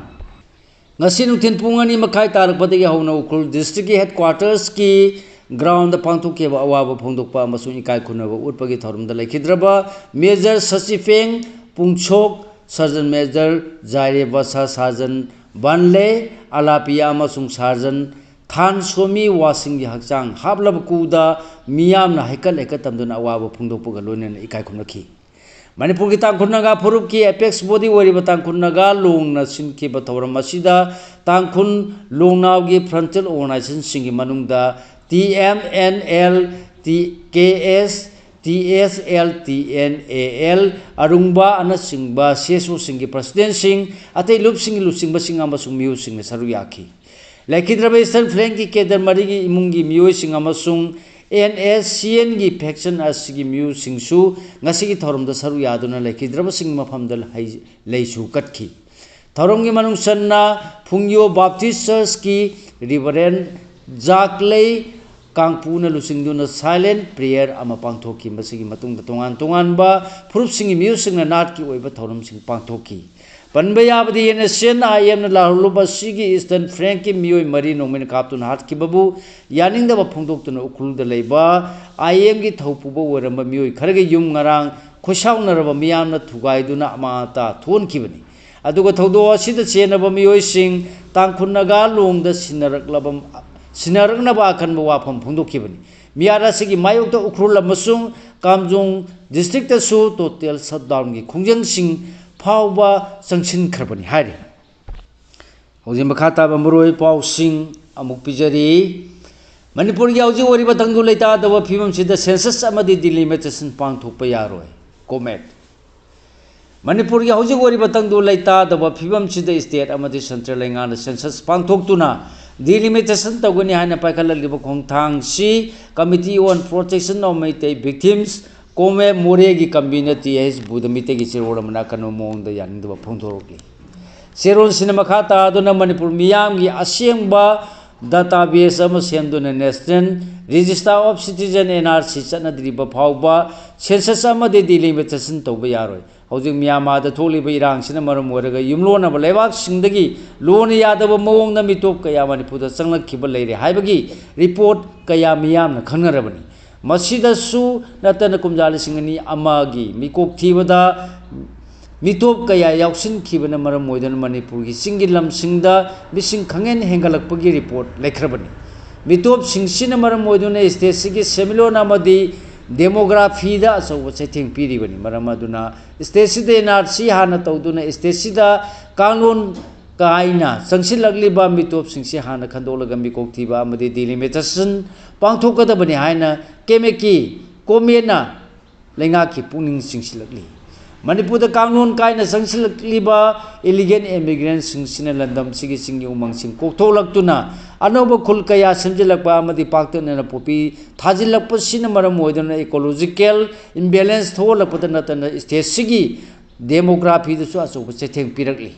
ꯉꯁꯤ ꯅꯨꯡꯊꯤꯜ ꯄꯨꯡ ꯑꯅꯤ ꯃꯈꯥꯏ ꯇꯥꯔꯛꯄꯗꯒꯤ ꯍꯧꯅ ꯎꯈ꯭ꯔꯨꯜ districtꯀꯤ headquartersꯀꯤ groundꯗ ꯄꯥꯡꯊꯣꯛꯈꯤꯕ ꯑꯋꯥꯕ ꯐꯣꯡꯗꯣꯛꯄ ꯑꯃꯁꯨꯡ ꯏꯀꯥꯏ ꯈꯨꯝꯅꯕ ꯎꯠꯄꯒꯤ ꯊꯧꯔꯝꯗ ꯂꯩꯈꯤꯗ꯭ꯔꯕ Major ꯁꯆꯤꯐꯦꯡ ꯄꯨꯡꯁꯣꯛ, Sergeant Major ꯖꯥꯏꯔꯦ ꯕꯁꯥ, Sergeant ꯕꯟꯂꯦ ꯑꯂꯥꯄꯤꯌꯥ ꯑꯃꯁꯨꯡ Sergeant ꯊꯥꯟ ꯁꯣꯃꯤ ꯋꯥꯁꯤꯡꯒꯤ ꯍꯛꯆꯥꯡ ꯍꯥꯞꯂꯕ ꯀꯨꯗ ꯃꯤꯌꯥꯝꯅ ꯍꯩꯀꯠ ꯂꯩꯀꯠ ꯇꯝꯗꯨꯅ ꯑꯋꯥꯕ ꯐꯣꯡꯗꯣꯛꯄꯒ ꯂꯣꯏꯅꯅ ꯏꯀꯥꯏ ꯈꯨꯝꯅꯈꯤ꯫ ꯃꯅꯤꯄꯨꯔꯒꯤ ꯇꯥꯡꯈꯨꯜ ꯅꯥꯒꯥ ꯐꯨꯔꯨꯞꯀꯤ apex body ꯑꯣꯏꯔꯤꯕ ꯇꯥꯡꯈꯨꯜ ꯅꯥꯒꯥ ꯂꯣꯡꯅ ꯁꯤꯟꯈꯤꯕ ꯊꯧꯔꯝ ꯑꯁꯤꯗ ꯇꯥꯡꯈꯨꯜ ꯂꯣꯡꯅꯥꯎꯒꯤ frontal organizationꯁꯤꯡꯒꯤ ꯃꯅꯨꯡꯗ TMNL, TKS, TSL, TNAL, ꯑꯔꯨꯡꯕ ꯑꯅꯆꯤꯡꯕ CSOꯁꯤꯡꯒꯤ presidentꯁꯤꯡ, ꯑꯇꯩ ꯂꯨꯞꯁꯤꯡꯒꯤ ꯂꯨꯆꯤꯡꯕꯁꯤꯡ ꯑꯃꯁꯨꯡ ꯃꯤꯑꯣꯏꯁꯤꯡꯅ ꯁꯔꯨꯛ ꯌꯥꯈꯤ꯫ ꯂꯩꯈꯤꯗ꯭ꯔꯕ Eastern Flankꯀꯤ cadre ꯃꯔꯤꯒꯤ ꯏꯃꯨꯡꯒꯤ ꯃꯤꯑꯣꯏꯁꯤꯡ ꯑꯃꯁꯨꯡ NSCNꯒꯤ faction ꯑꯁꯤꯒꯤ ꯃꯤꯑꯣꯏꯁꯤꯡꯁꯨ ꯉꯁꯤꯒꯤ ꯊꯧꯔꯝꯗ ꯁꯔꯨꯛ ꯌꯥꯗꯨꯅ ꯂꯩꯈꯤꯗ꯭ꯔꯕꯁꯤꯡꯒꯤ ꯃꯐꯝꯗ ꯍꯩ-, ꯂꯩꯁꯨ ꯀꯠꯈꯤ꯫ ꯊꯧꯔꯝꯒꯤ ꯃꯅꯨꯡ ꯆꯟꯅ ꯐꯨꯡꯌꯣ Baptist Churchꯀꯤ Reverend ꯖꯥꯛꯂꯩ ꯀꯥꯡꯄꯨꯅ ꯂꯨꯆꯤꯡꯗꯨꯅ silent prayer ꯑꯃ ꯄꯥꯡꯊꯣꯛꯈꯤ꯫ ꯃꯁꯤꯒꯤ ꯃꯇꯨꯡꯗ ꯇꯣꯉꯥꯟ ꯇꯣꯉꯥꯟꯕ ꯐꯨꯔꯨꯞꯁꯤꯡꯒꯤ ꯃꯤꯑꯣꯏꯁꯤꯡꯅ ꯅꯥꯠꯀꯤ ꯑꯣꯏꯕ ꯊꯧꯔꯝꯁꯤꯡ ꯄꯥꯡꯊꯣꯛꯈꯤ꯫ ꯄꯟꯕ ꯌꯥꯕꯗꯤ, ꯑꯦꯟ ꯑꯦꯁ ꯑꯦꯟ ꯑꯥꯏ ꯑꯦꯝꯅ ꯂꯥꯛꯍꯜꯂꯨꯕ ꯑꯁꯤꯒꯤ ꯏꯁꯇꯔꯟ ꯐ꯭ꯔꯦꯟꯁꯀꯤ ꯃꯤꯑꯣꯏ ꯃꯔꯤ ꯅꯣꯡꯃꯩꯅ ꯀꯥꯞꯇꯨꯅ ꯍꯥꯠꯈꯤꯕꯕꯨ ꯌꯥꯅꯤꯡꯗꯕ ꯐꯣꯡꯗꯣꯛꯇꯨꯅ ꯎꯈ꯭ꯔꯨꯜꯗ ꯂꯩꯕ ꯑꯥꯏ ꯑꯦꯝꯒꯤ ꯊꯧꯄꯨꯕ ꯑꯣꯏꯔꯝꯕ ꯃꯤꯑꯣꯏ ꯈꯔꯒꯤ ꯌꯨꯝ ꯉꯔꯥꯡ ꯈꯣꯏꯁꯥꯎꯅꯔꯕ ꯃꯤꯌꯥꯝꯅ ꯊꯨꯒꯥꯏꯗꯨꯅ ꯑꯃꯥꯡ ꯑꯇꯥ ꯊꯣꯛꯍꯟꯈꯤꯕꯅꯤ꯫ ꯑꯗꯨꯒ ꯊꯧꯗꯣꯛ ꯑꯁꯤꯗ ꯆꯦꯟꯅꯕ ꯃꯤꯑꯣꯏꯁꯤꯡ ꯇꯥꯡꯈꯨꯜ ꯅꯥꯒꯥ ꯂꯣꯡꯗ ꯁꯤꯟꯅꯔꯛꯂꯕ, ꯁꯤꯟꯅꯔꯛꯅꯕ ꯑꯀꯟꯕ ꯋꯥꯐꯝ ꯐꯣꯡꯗꯣꯛꯈꯤꯕꯅꯤ꯫ ꯃꯤꯍꯥꯠ ꯑꯁꯤꯒꯤ ꯃꯥꯌꯣꯛꯇ ꯎꯈ꯭ꯔꯨꯜ ꯑꯃꯁꯨꯡ ꯀꯥꯝꯖꯣꯡ ꯗꯤꯁꯇ꯭ꯔꯤꯛꯇꯁꯨ ꯇꯣꯇꯦꯜ ꯁꯠꯗꯥꯎꯟꯒꯤ ꯈꯣꯡꯖꯪꯁꯤꯡ ꯐꯥꯎꯕ ꯆꯪꯁꯤꯟꯈ꯭ꯔꯕꯅꯤ ꯍꯥꯏꯔꯤ꯫ ꯍꯧꯖꯤꯛ ꯃꯈꯥ ꯇꯥꯕ ꯃꯔꯨꯑꯣꯏ ꯄꯥꯎꯁꯤꯡ ꯑꯃꯨꯛ ꯄꯤꯖꯔꯤ꯫ ꯃꯅꯤꯄꯨꯔꯒꯤ ꯍꯧꯖꯤꯛ ꯑꯣꯏꯔꯤꯕ ꯇꯪꯗꯨ ꯂꯩꯇꯥꯗꯕ ꯐꯤꯕꯝꯁꯤꯗ ꯁꯦꯟꯁꯁ ꯑꯃꯗꯤ ꯗꯤꯂꯤꯃꯤꯇꯦꯁꯟ ꯄꯥꯡꯊꯣꯛꯄ ꯌꯥꯔꯣꯏ, ꯀꯣꯃꯦꯠ꯫ ꯃꯅꯤꯄꯨꯔꯒꯤ ꯍꯧꯖꯤꯛ ꯑꯣꯏꯔꯤꯕ ꯇꯪꯗꯨ ꯂꯩꯇꯥꯗꯕ ꯐꯤꯕꯝꯁꯤꯗ ꯁ꯭ꯇꯦꯠ ꯑꯃꯗꯤ ꯁꯦꯟꯇ꯭ꯔꯦꯜ ꯂꯩꯉꯥꯛꯅ ꯁꯦꯟꯁꯁ ꯄꯥꯡꯊꯣꯛꯇꯨꯅ ꯗꯤꯂꯤꯃꯤꯇꯦꯁꯟ ꯇꯧꯒꯅꯤ ꯍꯥꯏꯅ ꯄꯥꯏꯈꯠꯂꯛꯂꯤꯕ ꯈꯣꯡꯊꯥꯡꯁꯤ Committee on Protection of Meitei Victims, ꯀꯣꯃꯦ, ꯃꯣꯔꯦꯒꯤ ꯀꯟꯚꯤꯅꯔ ꯇꯤ ꯑꯩꯆ ꯕꯨꯙꯃꯤꯇꯒꯤ ꯆꯦꯔꯣꯜ ꯑꯃꯅ ꯑꯀꯟꯕ ꯃꯑꯣꯡꯗ ꯌꯥꯅꯤꯡꯗꯕ ꯐꯣꯡꯗꯣꯔꯛꯂꯤ꯫ ꯆꯦꯔꯣꯜꯁꯤꯅ ꯃꯈꯥ ꯇꯥꯗꯨꯅ ꯃꯅꯤꯄꯨꯔ ꯃꯤꯌꯥꯝꯒꯤ ꯑꯁꯦꯡꯕ ꯗꯇꯥꯕꯦꯁ ꯑꯃ ꯁꯦꯝꯗꯨꯅ National Register of Citizen, N R C, ꯆꯠꯅꯗ꯭ꯔꯤꯕ ꯐꯥꯎꯕ ꯁꯦꯟꯁꯁ ꯑꯃꯗꯤ ꯗꯤꯂꯤꯃꯤꯇꯦꯁꯟ ꯇꯧꯕ ꯌꯥꯔꯣꯏ꯫ ꯍꯧꯖꯤꯛ ꯃ꯭ꯌꯥꯟꯃꯥꯔꯗ ꯊꯣꯛꯂꯤꯕ ꯏꯔꯥꯡꯁꯤꯅ ꯃꯔꯝ ꯑꯣꯏꯔꯒ ꯌꯨꯝꯂꯣꯟꯅꯕ ꯂꯩꯕꯥꯛꯁꯤꯡꯗꯒꯤ ꯂꯣꯟꯅ ꯌꯥꯗꯕ ꯃꯑꯣꯡꯗ ꯃꯤꯇꯣꯞ ꯀꯌꯥ ꯃꯅꯤꯄꯨꯔꯗ ꯆꯪꯂꯛꯈꯤꯕ ꯂꯩꯔꯦ ꯍꯥꯏꯕꯒꯤ ꯔꯤꯄꯣꯔꯠ ꯀꯌꯥ ꯃꯤꯌꯥꯝꯅ ꯈꯪꯅꯔꯕꯅꯤ꯫ ꯃꯁꯤꯗꯁꯨ ꯅꯠꯇꯅ ꯀꯨꯝꯖꯥ ꯂꯤꯁꯤꯡ ꯑꯅꯤ ꯑꯃꯒꯤ ꯃꯤꯀꯣꯛ ꯊꯤꯕꯗ ꯃꯤꯇꯣꯞ ꯀꯌꯥ ꯌꯥꯎꯁꯤꯟꯈꯤꯕꯅ ꯃꯔꯝ ꯑꯣꯏꯗꯨꯅ ꯃꯅꯤꯄꯨꯔꯒꯤ ꯆꯤꯡꯒꯤ ꯂꯝꯁꯤꯡꯗ ꯃꯤꯁꯤꯡ ꯈꯪꯍꯦꯟ ꯍꯦꯟꯒꯠꯂꯛꯄꯒꯤ ꯔꯤꯄꯣꯔꯠ ꯂꯩꯈ꯭ꯔꯕꯅꯤ꯫ ꯃꯤꯇꯣꯞꯁꯤꯡꯁꯤꯅ ꯃꯔꯝ ꯑꯣꯏꯗꯨꯅ ꯁ꯭ꯇꯦꯠꯁꯤꯒꯤ ꯁꯦꯟꯃꯤꯠꯂꯣꯟ ꯑꯃꯗꯤ ꯗꯦꯃꯣꯒ꯭ꯔꯥꯐꯤꯗ ꯑꯆꯧꯕ ꯆꯩꯊꯦꯡ ꯄꯤꯔꯤꯕꯅꯤ꯫ ꯃꯔꯝ ꯑꯗꯨꯅ ꯁ꯭ꯇꯦꯠꯁꯤꯗ ꯑꯦꯟ ꯑꯥꯔ ꯁꯤ ꯍꯥꯟꯅ ꯇꯧꯗꯨꯅ ꯁ꯭ꯇꯦꯠꯁꯤꯗ ꯀꯥꯡꯂꯣꯟ ꯀꯥꯏꯅ ꯆꯪꯁꯤꯜꯂꯛꯂꯤꯕ ꯃꯤꯇꯣꯞꯁꯤꯡꯁꯤ ꯍꯥꯟꯅ ꯈꯟꯗꯣꯛꯂꯒ ꯃꯤꯀꯣꯛ ꯊꯤꯕ ꯑꯃꯗꯤ ꯗꯤꯂꯤꯃꯤꯇꯦꯁꯟ ꯄꯥꯡꯊꯣꯛꯀꯗꯕꯅꯤ ꯍꯥꯏꯅ ꯀꯦꯃꯦꯀꯤ ꯀꯣꯃꯦꯠꯅ ꯂꯩꯉꯥꯛꯀꯤ ꯄꯨꯛꯅꯤꯡ ꯆꯤꯡꯁꯤꯜꯂꯛꯂꯤ꯫ ꯃꯅꯤꯄꯨꯔꯗ ꯀꯥꯡꯂꯣꯟ ꯀꯥꯏꯅ ꯆꯪꯁꯤꯜꯂꯛꯂꯤꯕ ꯏꯂꯤꯒꯦꯜ ꯏꯃꯤꯒ꯭ꯔꯦꯟꯁꯤꯡꯁꯤꯅ ꯂꯝꯗꯝꯁꯤꯒꯤ ꯆꯤꯡꯒꯤ ꯎꯃꯪꯁꯤꯡ ꯀꯣꯛꯊꯣꯛꯂꯛꯇꯨꯅ ꯑꯅꯧꯕ ꯈꯨꯜ ꯀꯌꯥ ꯁꯦꯝꯖꯤꯜꯂꯛꯄ ꯑꯃꯗꯤ ꯄꯥꯛꯇꯛꯅꯅ ꯄꯣꯄꯤ ꯊꯥꯖꯤꯜꯂꯛꯄꯁꯤꯅ ꯃꯔꯝ ꯑꯣꯏꯗꯨꯅ ꯏꯀꯣꯂꯣꯖꯤꯀꯦꯜ ꯏꯝꯕꯦꯂꯦꯟꯁ ꯊꯣꯛꯍꯜꯂꯛꯄꯗ ꯅꯠꯇꯅ ꯁ꯭ꯇꯦꯠꯁꯤꯒꯤ ꯗꯦꯃꯣꯒ꯭ꯔꯥꯐꯤꯗꯁꯨ ꯑꯆꯧꯕ ꯆꯩꯊꯦꯡ ꯄꯤꯔꯛꯂꯤ꯫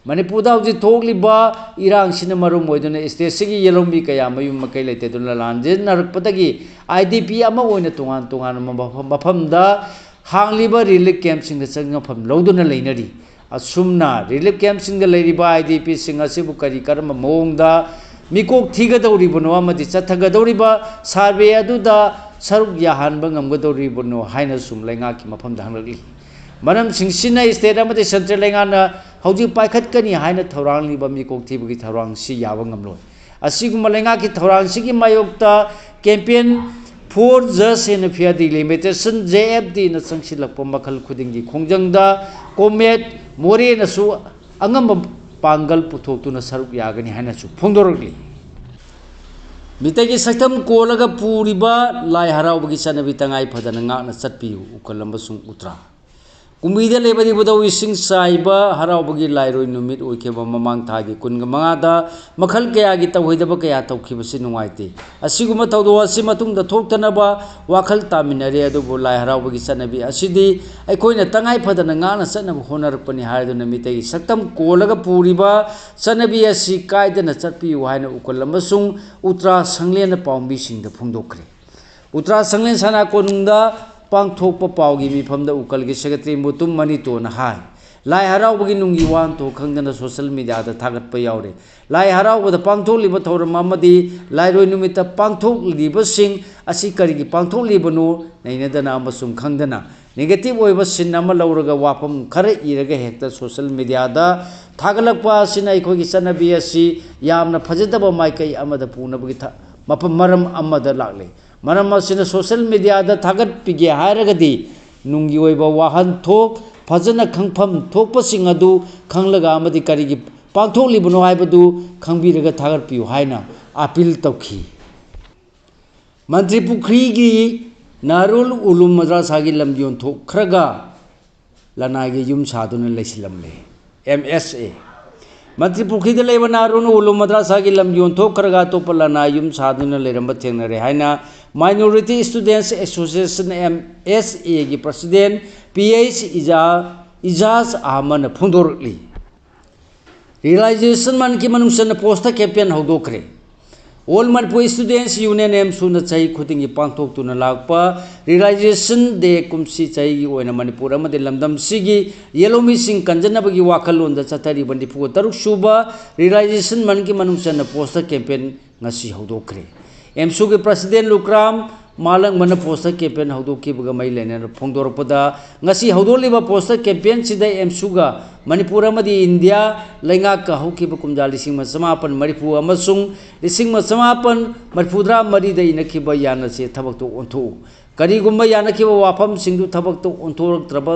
ꯃꯅꯤꯄꯨꯔꯗ ꯍꯧꯖꯤꯛ ꯊꯣꯛꯂꯤꯕ ꯏꯔꯥꯡꯁꯤꯅ ꯃꯔꯝ ꯑꯣꯏꯗꯨꯅ ꯁ꯭ꯇꯦꯠꯁꯤꯒꯤ ꯌꯦꯜꯍꯧꯃꯤ ꯀꯌꯥ ꯃꯌꯨꯝ ꯃꯀꯩ ꯂꯩꯇꯗꯨꯅ ꯂꯥꯟꯖꯦꯟꯅꯔꯛꯄꯗꯒꯤ ꯑꯥꯏ ꯗꯤ ꯄꯤ ꯑꯃ ꯑꯣꯏꯅ ꯇꯣꯉꯥꯟ ꯇꯣꯉꯥꯟꯕ ꯃꯐꯝ, ꯃꯐꯝꯗ ꯍꯥꯡꯂꯤꯕ ꯔꯤꯂꯤꯐ ꯀꯦꯝꯞꯁꯤꯡꯗ ꯆꯪꯐꯝ ꯂꯧꯗꯨꯅ ꯂꯩꯅꯔꯤ꯫ ꯑꯁꯨꯝꯅ relief camp ꯁꯤꯡꯗ ꯂꯩꯔꯤꯕ I D P ꯁꯤꯡ ꯑꯁꯤꯕꯨ ꯀꯔꯤ ꯀꯔꯝꯕ ꯃꯑꯣꯡꯗ ꯃꯤꯀꯣꯛ ꯊꯤꯒꯗꯧꯔꯤꯕꯅꯣ ꯑꯃꯗꯤ ꯆꯠꯊꯒꯗꯧꯔꯤꯕ survey ꯑꯗꯨꯗ ꯁꯔꯨꯛ ꯌꯥꯍꯟꯕ ꯉꯝꯒꯗꯧꯔꯤꯕꯅꯣ ꯍꯥꯏꯅ ꯁꯨꯝ ꯂꯩꯉꯥꯛꯀꯤ ꯃꯐꯝꯗ ꯍꯪꯂꯛꯂꯤ꯫ ꯃꯔꯝꯁꯤꯡꯁꯤꯅ state ꯑꯃꯗꯤ central ꯂꯩꯉꯥꯛꯅ ꯍꯧꯖꯤꯛ ꯄꯥꯏꯈꯠꯀꯅꯤ ꯍꯥꯏꯅ ꯊꯧꯔꯥꯡꯂꯤꯕ ꯃꯤꯀꯣꯛ ꯊꯤꯕꯒꯤ ꯊꯧꯔꯥꯡꯁꯤ ꯌꯥꯕ ꯉꯝꯂꯣꯏ꯫ ꯑꯁꯤꯒꯨꯝꯕ ꯂꯩꯉꯥꯛꯀꯤ ꯊꯧꯔꯥꯡꯁꯤꯒꯤ ꯃꯥꯌꯣꯛꯇ campaign for Justice and Fair Delimitation, J F D ꯅ ꯆꯪꯁꯤꯜꯂꯛꯄ ꯃꯈꯜ ꯈꯨꯗꯤꯡꯒꯤ ꯈꯣꯡꯖꯪꯗ ꯀꯣꯝꯔꯦꯠ ꯃꯣꯔꯦꯅꯁꯨ ꯑꯉꯝꯕ ꯄꯥꯡꯒꯜ ꯄꯨꯊꯣꯛꯇꯨꯅ ꯁꯔꯨꯛ ꯌꯥꯒꯅꯤ ꯍꯥꯏꯅꯁꯨ ꯐꯣꯡꯗꯣꯔꯛꯂꯤ꯫ ꯃꯤꯇꯩꯒꯤ ꯁꯛꯇꯝ ꯀꯣꯜꯂꯒ ꯄꯨꯔꯤꯕ ꯂꯥꯏ ꯍꯔꯥꯎꯕꯒꯤ ꯆꯠꯅꯕꯤ ꯇꯉꯥꯏ ꯐꯗꯅ ꯉꯥꯛꯅ ꯆꯠꯄꯤꯌꯨ, ꯎꯀꯜ ꯑꯃꯁꯨꯡ ꯎꯇ꯭ꯔꯥ꯫ ꯀꯨꯝꯕꯤꯗ ꯂꯩꯕ ꯏꯕꯨꯙꯧ ꯏꯁꯤꯡ ꯆꯥꯏꯕ ꯍꯔꯥꯎꯕꯒꯤ ꯂꯥꯏꯔꯣꯏ ꯅꯨꯃꯤꯠ ꯑꯣꯏꯈꯤꯕ ꯃꯃꯥꯡ ꯊꯥꯒꯤ ꯀꯨꯟꯒ ꯃꯉꯥꯗ ꯃꯈꯜ ꯀꯌꯥꯒꯤ ꯇꯧꯍꯩꯗꯕ ꯀꯌꯥ ꯇꯧꯈꯤꯕꯁꯤ ꯅꯨꯡꯉꯥꯏꯇꯦ꯫ ꯑꯁꯤꯒꯨꯝꯕ ꯊꯧꯗꯣꯛ ꯑꯁꯤ ꯃꯇꯨꯡꯗ ꯊꯣꯛꯇꯅꯕ ꯋꯥꯈꯜ ꯇꯥꯃꯤꯟꯅꯔꯦ, ꯑꯗꯨꯕꯨ ꯂꯥꯏ ꯍꯔꯥꯎꯕꯒꯤ ꯆꯠꯅꯕꯤ ꯑꯁꯤꯗꯤ ꯑꯩꯈꯣꯏꯅ ꯇꯉꯥꯏ ꯐꯗꯅ ꯉꯥꯛꯅ ꯆꯠꯅꯕ ꯍꯣꯠꯅꯔꯛꯄꯅꯤ ꯍꯥꯏꯗꯨꯅ ꯃꯤꯇꯩꯒꯤ ꯁꯛꯇꯝ ꯀꯣꯜꯂꯒ ꯄꯨꯔꯤꯕ ꯆꯠꯅꯕꯤ ꯑꯁꯤ ꯀꯥꯏꯗꯅ ꯆꯠꯄꯤꯌꯨ ꯍꯥꯏꯅ ꯎꯀꯜ ꯑꯃꯁꯨꯡ ꯎꯇ꯭ꯔꯥ ꯁꯪꯂꯦꯟꯅ ꯄꯥꯎꯃꯤꯁꯤꯡꯗ ꯐꯣꯡꯗꯣꯛꯈ꯭ꯔꯦ꯫ ꯎꯇ꯭ꯔꯥ ꯁꯪꯂꯦꯟ ꯁꯅꯥ ꯀꯣꯅꯨꯡꯗ ꯄꯥꯡꯊꯣꯛꯄ ꯄꯥꯎꯒꯤ ꯃꯤꯐꯝꯗ ꯎꯀꯜꯒꯤ secretary ꯃꯨꯇꯨꯝ ꯃꯅꯤꯇꯣꯅ ꯍꯥꯏ, ꯂꯥꯏ ꯍꯔꯥꯎꯕꯒꯤ ꯅꯨꯡꯒꯤ ꯋꯥꯍꯟꯊꯣꯛ ꯈꯪꯗꯅ social media ꯗ ꯊꯥꯒꯠꯄ ꯌꯥꯎꯔꯦ꯫ ꯂꯥꯏ ꯍꯔꯥꯎꯕꯗ ꯄꯥꯡꯊꯣꯛꯂꯤꯕ ꯊꯧꯔꯝ ꯑꯃꯗꯤ ꯂꯥꯏꯔꯣꯏ ꯅꯨꯃꯤꯠꯇ ꯄꯥꯡꯊꯣꯛꯂꯤꯕꯁꯤꯡ ꯑꯁꯤ ꯀꯔꯤꯒꯤ ꯄꯥꯡꯊꯣꯛꯂꯤꯕꯅꯣ ꯅꯩꯅꯗꯅ ꯑꯃꯁꯨꯡ ꯈꯪꯗꯅ negative ꯑꯣꯏꯕ scene ꯑꯃ ꯂꯧꯔꯒ ꯋꯥꯐꯝ ꯈꯔ ꯏꯔꯒ ꯍꯦꯛꯇ social media ꯗ ꯊꯥꯒꯠꯂꯛꯄ ꯑꯁꯤꯅ ꯑꯩꯈꯣꯏꯒꯤ ꯆꯠꯅꯕꯤ ꯑꯁꯤ ꯌꯥꯝꯅ ꯐꯖꯗꯕ ꯃꯥꯏꯀꯩ ꯑꯃꯗ ꯄꯨꯅꯕꯒꯤ ꯊ-, ꯃꯐꯝ, ꯃꯔꯝ ꯑꯃꯗ ꯂꯥꯛꯂꯦ꯫ ꯃꯔꯝ ꯑꯁꯤꯅ social media ꯗ ꯊꯥꯒꯠꯄꯤꯒꯦ ꯍꯥꯏꯔꯒꯗꯤ ꯅꯨꯡꯒꯤ ꯑꯣꯏꯕ ꯋꯥꯍꯟꯊꯣꯛ ꯐꯖꯅ ꯈꯪꯐꯝ ꯊꯣꯛꯄꯁꯤꯡ ꯑꯗꯨ ꯈꯪꯂꯒ ꯑꯃꯗꯤ ꯀꯔꯤꯒꯤ ꯄꯥꯡꯊꯣꯛꯂꯤꯕꯅꯣ ꯍꯥꯏꯕꯗꯨ ꯈꯪꯕꯤꯔꯒ ꯊꯥꯒꯠꯄꯤꯌꯨ ꯍꯥꯏꯅ appeal ꯇꯧꯈꯤ꯫ ꯃꯟꯇ꯭ꯔꯤ ꯄꯨꯈ꯭ꯔꯤꯒꯤ ꯅꯥꯔꯨꯜ ꯎꯂꯨꯝ ꯃꯗ꯭ꯔꯥꯁꯥꯒꯤ ꯂꯝ ꯌꯣꯟꯊꯣꯛꯈ꯭ꯔꯒ ꯂꯅꯥꯏꯒꯤ ꯌꯨꯝ ꯁꯥꯗꯨꯅ ꯂꯩꯁꯤꯜꯂꯝꯂꯦ꯫ M S A꯫ ꯃꯟꯇ꯭ꯔꯤ ꯄꯨꯈ꯭ꯔꯤꯗ ꯂꯩꯕ ꯅꯥꯔꯨꯜ ꯎꯂꯨꯝ ꯃꯗ꯭ꯔꯥꯁꯥꯒꯤ ꯂꯝ ꯌꯣꯟꯊꯣꯛꯈ꯭ꯔꯒ ꯑꯇꯣꯞꯄ ꯂꯅꯥꯏ ꯌꯨꯝ ꯁꯥꯗꯨꯅ ꯂꯩꯔꯝꯕ ꯊꯦꯡꯅꯔꯦ ꯍꯥꯏꯅ Minority Students Association, M S A ꯒꯤ president P H ꯏꯖꯥ-, ꯏꯖꯥꯖ ꯑꯍꯃꯗꯅ ꯐꯣꯡꯗꯣꯔꯛꯂꯤ꯫ Realization Month ꯀꯤ ꯃꯅꯨꯡ ꯆꯟꯅ post campaign ꯍꯧꯗꯣꯛꯈ꯭ꯔꯦ꯫ All Manipur Students Union, ꯑꯦꯝꯁꯨꯅ ꯆꯍꯤ ꯈꯨꯗꯤꯡꯒꯤ ꯄꯥꯡꯊꯣꯛꯇꯨꯅ ꯂꯥꯛꯄ Realization Day ꯀꯨꯝꯁꯤ ꯆꯍꯤꯒꯤ ꯑꯣꯏꯅ ꯃꯅꯤꯄꯨꯔ ꯑꯃꯗꯤ ꯂꯝꯗꯝꯁꯤꯒꯤ ꯌꯦꯜꯍꯧꯃꯤꯁꯤꯡ ꯀꯟꯖꯅꯕꯒꯤ ꯋꯥꯈꯜꯂꯣꯟꯗ ꯆꯠꯊꯔꯤꯕ ꯅꯤꯐꯨ ꯇꯔꯨꯛ ꯁꯨꯕ Realization Monthꯀꯤ ꯃꯅꯨꯡ ꯆꯟꯅ poster campaign ꯉꯁꯤ ꯍꯧꯗꯣꯛꯈ꯭ꯔꯦ꯫ ꯑꯦꯝꯁꯨꯒꯤ president ꯂꯨꯀ꯭ꯔꯥꯝ ꯃꯥꯂꯪꯕꯅ poster campaign ꯍꯧꯗꯣꯛꯈꯤꯕꯒ ꯃꯔꯤ ꯂꯩꯅꯅ ꯐꯣꯡꯗꯣꯔꯛꯄꯗ, ꯉꯁꯤ ꯍꯧꯗꯣꯛꯂꯤꯕ poster campaignꯁꯤꯗ ꯑꯦꯝꯁꯨꯒ ꯃꯅꯤꯄꯨꯔ ꯑꯃꯗꯤ ꯏꯟꯗꯤꯌꯥ ꯂꯩꯉꯥꯛꯀ ꯍꯧꯈꯤꯕ ꯀꯨꯝꯖꯥ ꯂꯤꯁꯤꯡ ꯑꯃ ꯆꯃꯥꯄꯟ ꯃꯔꯤꯐꯨ ꯑꯃꯁꯨꯡ ꯂꯤꯁꯤꯡ ꯑꯃ ꯆꯃꯥꯄꯟ ꯃꯔꯤꯐꯨꯇꯔꯥ ꯃꯔꯤꯗ ꯏꯅꯈꯤꯕ ꯌꯥꯅꯁꯦ ꯊꯕꯛꯇ ꯑꯣꯟꯊꯣꯛꯎ꯫ ꯀꯔꯤꯒꯨꯝꯕ ꯌꯥꯅꯈꯤꯕ ꯋꯥꯐꯝꯁꯤꯡꯗꯨ ꯊꯕꯛꯇ ꯑꯣꯟꯊꯣꯔꯛꯇ꯭ꯔꯕ,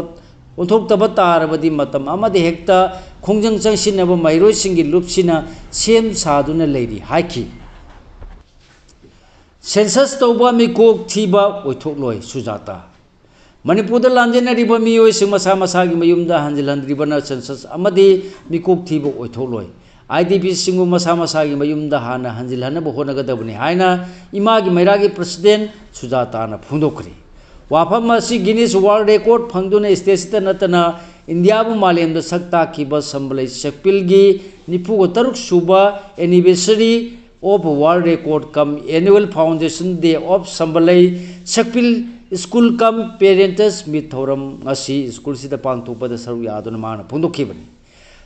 ꯑꯣꯟꯊꯣꯛꯇꯕ ꯇꯥꯔꯕꯗꯤ ꯃꯇꯝ ꯑꯃꯗ ꯍꯦꯛꯇ ꯈꯣꯡꯖꯪ ꯆꯪꯁꯤꯟꯅꯕ ꯃꯍꯩꯔꯣꯏꯁꯤꯡꯒꯤ ꯂꯨꯞꯁꯤꯅ ꯁꯦꯝ ꯁꯥꯗꯨꯅ ꯂꯩꯔꯤ ꯍꯥꯏꯈꯤ꯫ Census ꯇꯧꯕ ꯃꯤꯀꯣꯛ ꯊꯤꯕ ꯑꯣꯏꯊꯣꯛꯂꯣꯏ, ꯁꯨꯖꯥꯇꯥ꯫ ꯃꯅꯤꯄꯨꯔꯗ ꯂꯥꯟꯖꯦꯟꯅꯔꯤꯕ ꯃꯤꯑꯣꯏꯁꯤꯡ ꯃꯁꯥ ꯃꯁꯥꯒꯤ ꯃꯌꯨꯝꯗ ꯍꯟꯖꯤꯜꯍꯟꯗ꯭ꯔꯤꯕꯅ census ꯑꯃꯗꯤ ꯃꯤꯀꯣꯛ ꯊꯤꯕ ꯑꯣꯏꯊꯣꯛꯂꯣꯏ꯫ IDPꯁꯤꯡꯕꯨ ꯃꯁꯥ ꯃꯁꯥꯒꯤ ꯃꯌꯨꯝꯗ ꯍꯥꯟꯅ ꯍꯟꯖꯤꯜꯍꯟꯅꯕ ꯍꯣꯠꯅꯒꯗꯕꯅꯤ ꯍꯥꯏꯅ ꯏꯃꯥꯒꯤ ꯃꯩꯔꯥꯒꯤ president ꯁꯨꯖꯥꯇꯥꯅ ꯐꯣꯡꯗꯣꯛꯈ꯭ꯔꯤ꯫ ꯋꯥꯐꯝ ꯑꯁꯤ Guinness World Record ꯐꯪꯗꯨꯅ stateꯁꯤꯗ ꯅꯠꯇꯅ ꯏꯟꯗꯤꯌꯥꯕꯨ ꯃꯥꯂꯦꯝꯗ ꯁꯛ ꯇꯥꯛꯈꯤꯕ ꯁꯝꯕꯂꯩ ꯁꯦꯛꯄꯤꯜꯒꯤ ꯅꯤꯐꯨꯒ ꯇꯔꯨꯛ ꯁꯨꯕ anniversary of World Record cum Annual Foundation Day of ꯁꯝꯕꯂꯩ ꯁꯦꯛꯄꯤꯜ School cum Parents Meet ꯊꯧꯔꯝ ꯉꯁꯤ ꯁ꯭ꯀꯨꯜꯁꯤꯗ ꯄꯥꯡꯊꯣꯛꯄꯗ ꯁꯔꯨꯛ ꯌꯥꯗꯨꯅ ꯃꯥꯅ ꯐꯣꯡꯗꯣꯛꯈꯤꯕꯅꯤ꯫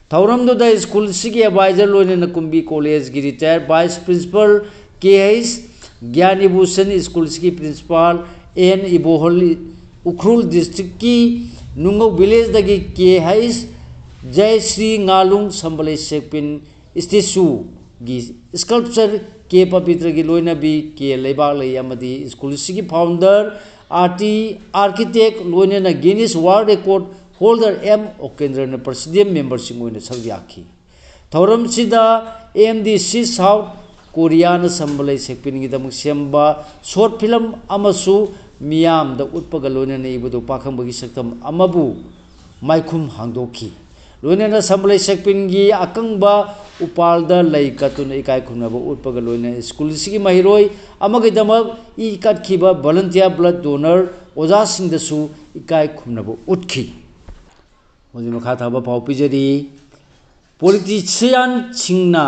ꯊꯧꯔꯝꯗꯨꯗ ꯁ꯭ꯀꯨꯜꯁꯤꯒꯤ advisor ꯂꯣꯏꯅꯅ ꯀꯨꯝꯕꯤ ꯀꯣꯂꯦꯖꯀꯤ retired vice principal ꯀꯦ ꯍꯩꯁ ꯒ꯭ꯌꯥꯅꯤꯚꯨꯁꯟ, ꯁ꯭ꯀꯨꯜꯁꯤꯒꯤ principal ꯑꯦꯟ ꯏꯕꯣꯍꯜ, ꯎꯈ꯭ꯔꯨꯜ districtꯀꯤ ꯅꯨꯡꯉꯧ villageꯗꯒꯤ ꯀꯦ ꯍꯩꯁ ꯖꯌꯁ꯭ꯔꯤ ꯉꯥꯂꯨꯡ, ꯁꯝꯕꯂꯩ ꯁꯦꯛꯄꯤꯟ statueꯒꯤ sculptor ꯀꯦ ꯄꯕꯤꯇ꯭ꯔꯒꯤ ꯂꯣꯏꯅꯕꯤ ꯀꯦ ꯂꯩꯕꯥꯛꯂꯩ ꯑꯃꯗꯤ ꯁ꯭ꯀꯨꯜꯁꯤꯒꯤ founder, arti-, architect ꯂꯣꯏꯅꯅ Guinness World Record holder M ꯑꯣꯀꯦꯟꯗ꯭ꯔꯅ president memberꯁꯤꯡ ꯑꯣꯏꯅ ꯁꯔꯨꯛ ꯌꯥꯈꯤ꯫ ꯊꯧꯔꯝꯁꯤꯗ ꯑꯦꯝ ꯗꯤ ꯁꯤ South Koreaꯅ ꯁꯝꯕꯂꯩ ꯁꯦꯛꯄꯤꯟꯒꯤꯗꯃꯛ ꯁꯦꯝꯕ short film ꯑꯃꯁꯨ ꯃꯤꯌꯥꯝꯗ ꯎꯠꯄꯒ ꯂꯣꯏꯅꯅ ꯏꯕꯨꯙꯧ ꯄꯥꯈꯪꯕꯒꯤ ꯁꯛꯇꯝ ꯑꯃꯕꯨ ꯃꯥꯏꯈꯨꯝ ꯍꯥꯡꯗꯣꯛꯈꯤ꯫ ꯂꯣꯏꯅꯅ ꯁꯝꯕꯂꯩ ꯁꯦꯛꯄꯤꯟꯒꯤ ꯑꯀꯪꯕ ꯎꯄꯥꯜꯗ ꯂꯩ ꯀꯠꯇꯨꯅ ꯏꯀꯥꯏ ꯈꯨꯝꯅꯕ ꯎꯠꯄꯒ ꯂꯣꯏꯅꯅ ꯁ꯭ꯀꯨꯜꯁꯤꯒꯤ ꯃꯍꯩꯔꯣꯏ ꯑꯃꯒꯤꯗꯃꯛ ꯏ ꯀꯠꯈꯤꯕ volunteer blood donor ꯑꯣꯖꯥꯁꯤꯡꯗꯁꯨ ꯏꯀꯥꯏ ꯈꯨꯝꯅꯕ ꯎꯠꯈꯤ꯫ ꯍꯧꯖꯤꯛ ꯃꯈꯥ ꯊꯥꯕ ꯄꯥꯎ ꯄꯤꯖꯔꯤ꯫ Politicianꯁꯤꯡꯅ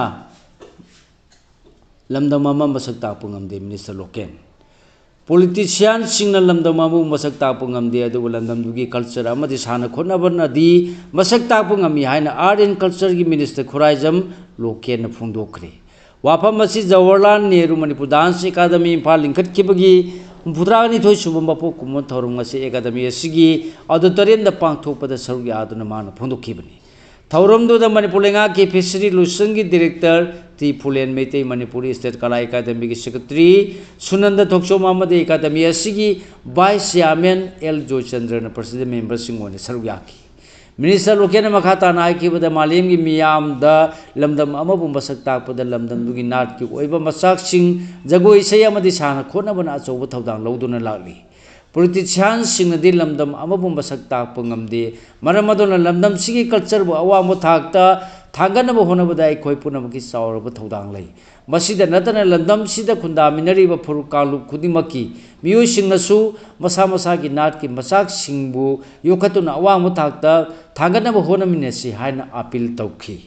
ꯂꯝꯗꯝ ꯑꯃ ꯃꯁꯛ ꯇꯥꯛꯄ ꯉꯝꯗꯦ, ꯃꯤꯅꯤꯁꯇꯔ ꯂꯣꯀꯦꯟ꯫ ꯄꯣꯂꯤꯇꯤꯁꯤꯌꯥꯟꯁꯤꯡꯅ ꯂꯝꯗꯝ ꯑꯃꯕꯨ ꯃꯁꯛ ꯇꯥꯛꯄ ꯉꯝꯗꯦ, ꯑꯗꯨꯕꯨ ꯂꯝꯗꯝꯗꯨꯒꯤ ꯀꯜꯆꯔ ꯑꯃꯗꯤ ꯁꯥꯟꯅ ꯈꯣꯠꯅꯕꯅꯗꯤ ꯃꯁꯛ ꯇꯥꯛꯄ ꯉꯝꯃꯤ ꯍꯥꯏꯅ ꯑꯥꯔꯠ ꯑꯦꯟ ꯀꯜꯆꯔꯒꯤ ꯃꯤꯅꯤꯁꯇꯔ ꯈꯨꯔꯥꯏꯖꯝ ꯂꯣꯀꯦꯟꯅ ꯐꯣꯡꯗꯣꯛꯈ꯭ꯔꯦ꯫ ꯋꯥꯐꯝ ꯑꯁꯤ ꯖꯋꯥꯍꯔꯂꯥꯜ ꯅꯦꯍꯔꯨ ꯃꯅꯤꯄꯨꯔ ꯗꯥꯟꯁ ꯑꯦꯀꯥꯗꯃꯤ ꯏꯝꯐꯥꯜ ꯂꯤꯡꯈꯠꯈꯤꯕꯒꯤ ꯍꯨꯝꯐꯨꯇꯔꯥꯅꯤꯊꯣꯏ ꯁꯨꯕ ꯃꯄꯣꯛ ꯀꯨꯝꯑꯣꯟ ꯊꯧꯔꯝ ꯑꯁꯤ ꯑꯦꯀꯥꯗꯃꯤ ꯑꯁꯤꯒꯤ ꯑꯣꯗꯤꯇꯣꯔꯤꯌꯝꯗ ꯄꯥꯡꯊꯣꯛꯄꯗ ꯁꯔꯨꯛ ꯌꯥꯗꯨꯅ ꯃꯥꯅ ꯐꯣꯡꯗꯣꯛꯈꯤꯕꯅꯤ꯫ ꯊꯧꯔꯝꯗꯨꯗ ꯃꯅꯤꯄꯨꯔ ꯂꯩꯉꯥꯛꯀꯤ ꯐꯤꯁꯔꯤ ꯂꯣꯏꯁꯪꯒꯤ director T Phulen Meitei, Manipur state Kala ꯑꯦꯀꯥꯗꯃꯤꯒꯤ ꯁꯦꯀ꯭ꯔꯦꯇꯔꯤ ꯁꯨꯅꯟꯗ ꯊꯣꯛꯆꯣꯝ ꯑꯃꯗꯤ ꯑꯦꯀꯥꯗꯃꯤ ꯑꯁꯤꯒꯤ ꯚꯥꯏꯁ ꯆꯤꯌꯥꯔꯃꯦꯟ ꯑꯦꯜ ꯖꯣꯏꯆꯟꯗ꯭ꯔꯅ ꯄ꯭ꯔꯁꯤꯗꯦꯟ ꯃꯦꯝꯕꯔꯁꯤꯡ ꯑꯣꯏꯅ ꯁꯔꯨꯛ ꯌꯥꯈꯤ꯫ ꯃꯤꯅꯤꯁꯇꯔ ꯂꯣꯀꯦꯟꯅ ꯃꯈꯥ ꯇꯥꯅ ꯍꯥꯏꯈꯤꯕꯗ, ꯃꯥꯂꯦꯝꯒꯤ ꯃꯤꯌꯥꯝꯗ ꯂꯝꯗꯝ ꯑꯃꯕꯨ ꯃꯁꯛ ꯇꯥꯛꯄꯗ ꯂꯝꯗꯝꯗꯨꯒꯤ ꯅꯥꯠꯀꯤ ꯑꯣꯏꯕ ꯃꯆꯥꯛꯁꯤꯡ, ꯖꯒꯣꯏ ꯏꯁꯩ ꯑꯃꯗꯤ ꯁꯥꯟꯅ ꯈꯣꯠꯅꯕꯅ ꯑꯆꯧꯕ ꯊꯧꯗꯥꯡ ꯂꯧꯗꯨꯅ ꯂꯥꯛꯂꯤ꯫ ꯄꯣꯂꯤꯇꯤꯁꯤꯌꯥꯟꯁꯤꯡꯅꯗꯤ ꯂꯝꯗꯝ ꯑꯃꯕꯨ ꯃꯁꯛ ꯇꯥꯛꯄ ꯉꯝꯗꯦ꯫ ꯃꯔꯝ ꯑꯗꯨꯅ ꯂꯝꯗꯝꯁꯤꯒꯤ ꯀꯜꯆꯔꯕꯨ ꯑꯋꯥꯡꯕ ꯊꯥꯛꯇ ꯊꯥꯡꯒꯠꯅꯕ ꯍꯣꯠꯅꯕꯗ ꯑꯩꯈꯣꯏ ꯄꯨꯝꯅꯃꯛꯀꯤ ꯆꯥꯎꯔꯕ ꯊꯧꯗꯥꯡ ꯂꯩ꯫ ꯃꯁꯤꯗ ꯅꯠꯇꯅ ꯂꯝꯗꯝꯁꯤꯗ ꯈꯨꯟꯗꯥꯃꯤꯟꯅꯔꯤꯕ ꯐꯨꯔꯨꯞ ꯀꯥꯡꯂꯨꯞ ꯈꯨꯗꯤꯡꯃꯛꯀꯤ ꯃꯤꯑꯣꯏꯁꯤꯡꯅꯁꯨ ꯃꯁꯥ ꯃꯁꯥꯒꯤ ꯅꯥꯠꯀꯤ ꯃꯆꯥꯛꯁꯤꯡꯕꯨ ꯌꯣꯛꯈꯠꯇꯨꯅ ꯑꯋꯥꯡꯕ ꯊꯥꯛꯇ ꯊꯥꯡꯒꯠꯅꯕ ꯍꯣꯠꯅꯃꯤꯟꯅꯁꯤ ꯍꯥꯏꯅ ꯑꯥꯄꯤꯜ ꯇꯧꯈꯤ꯫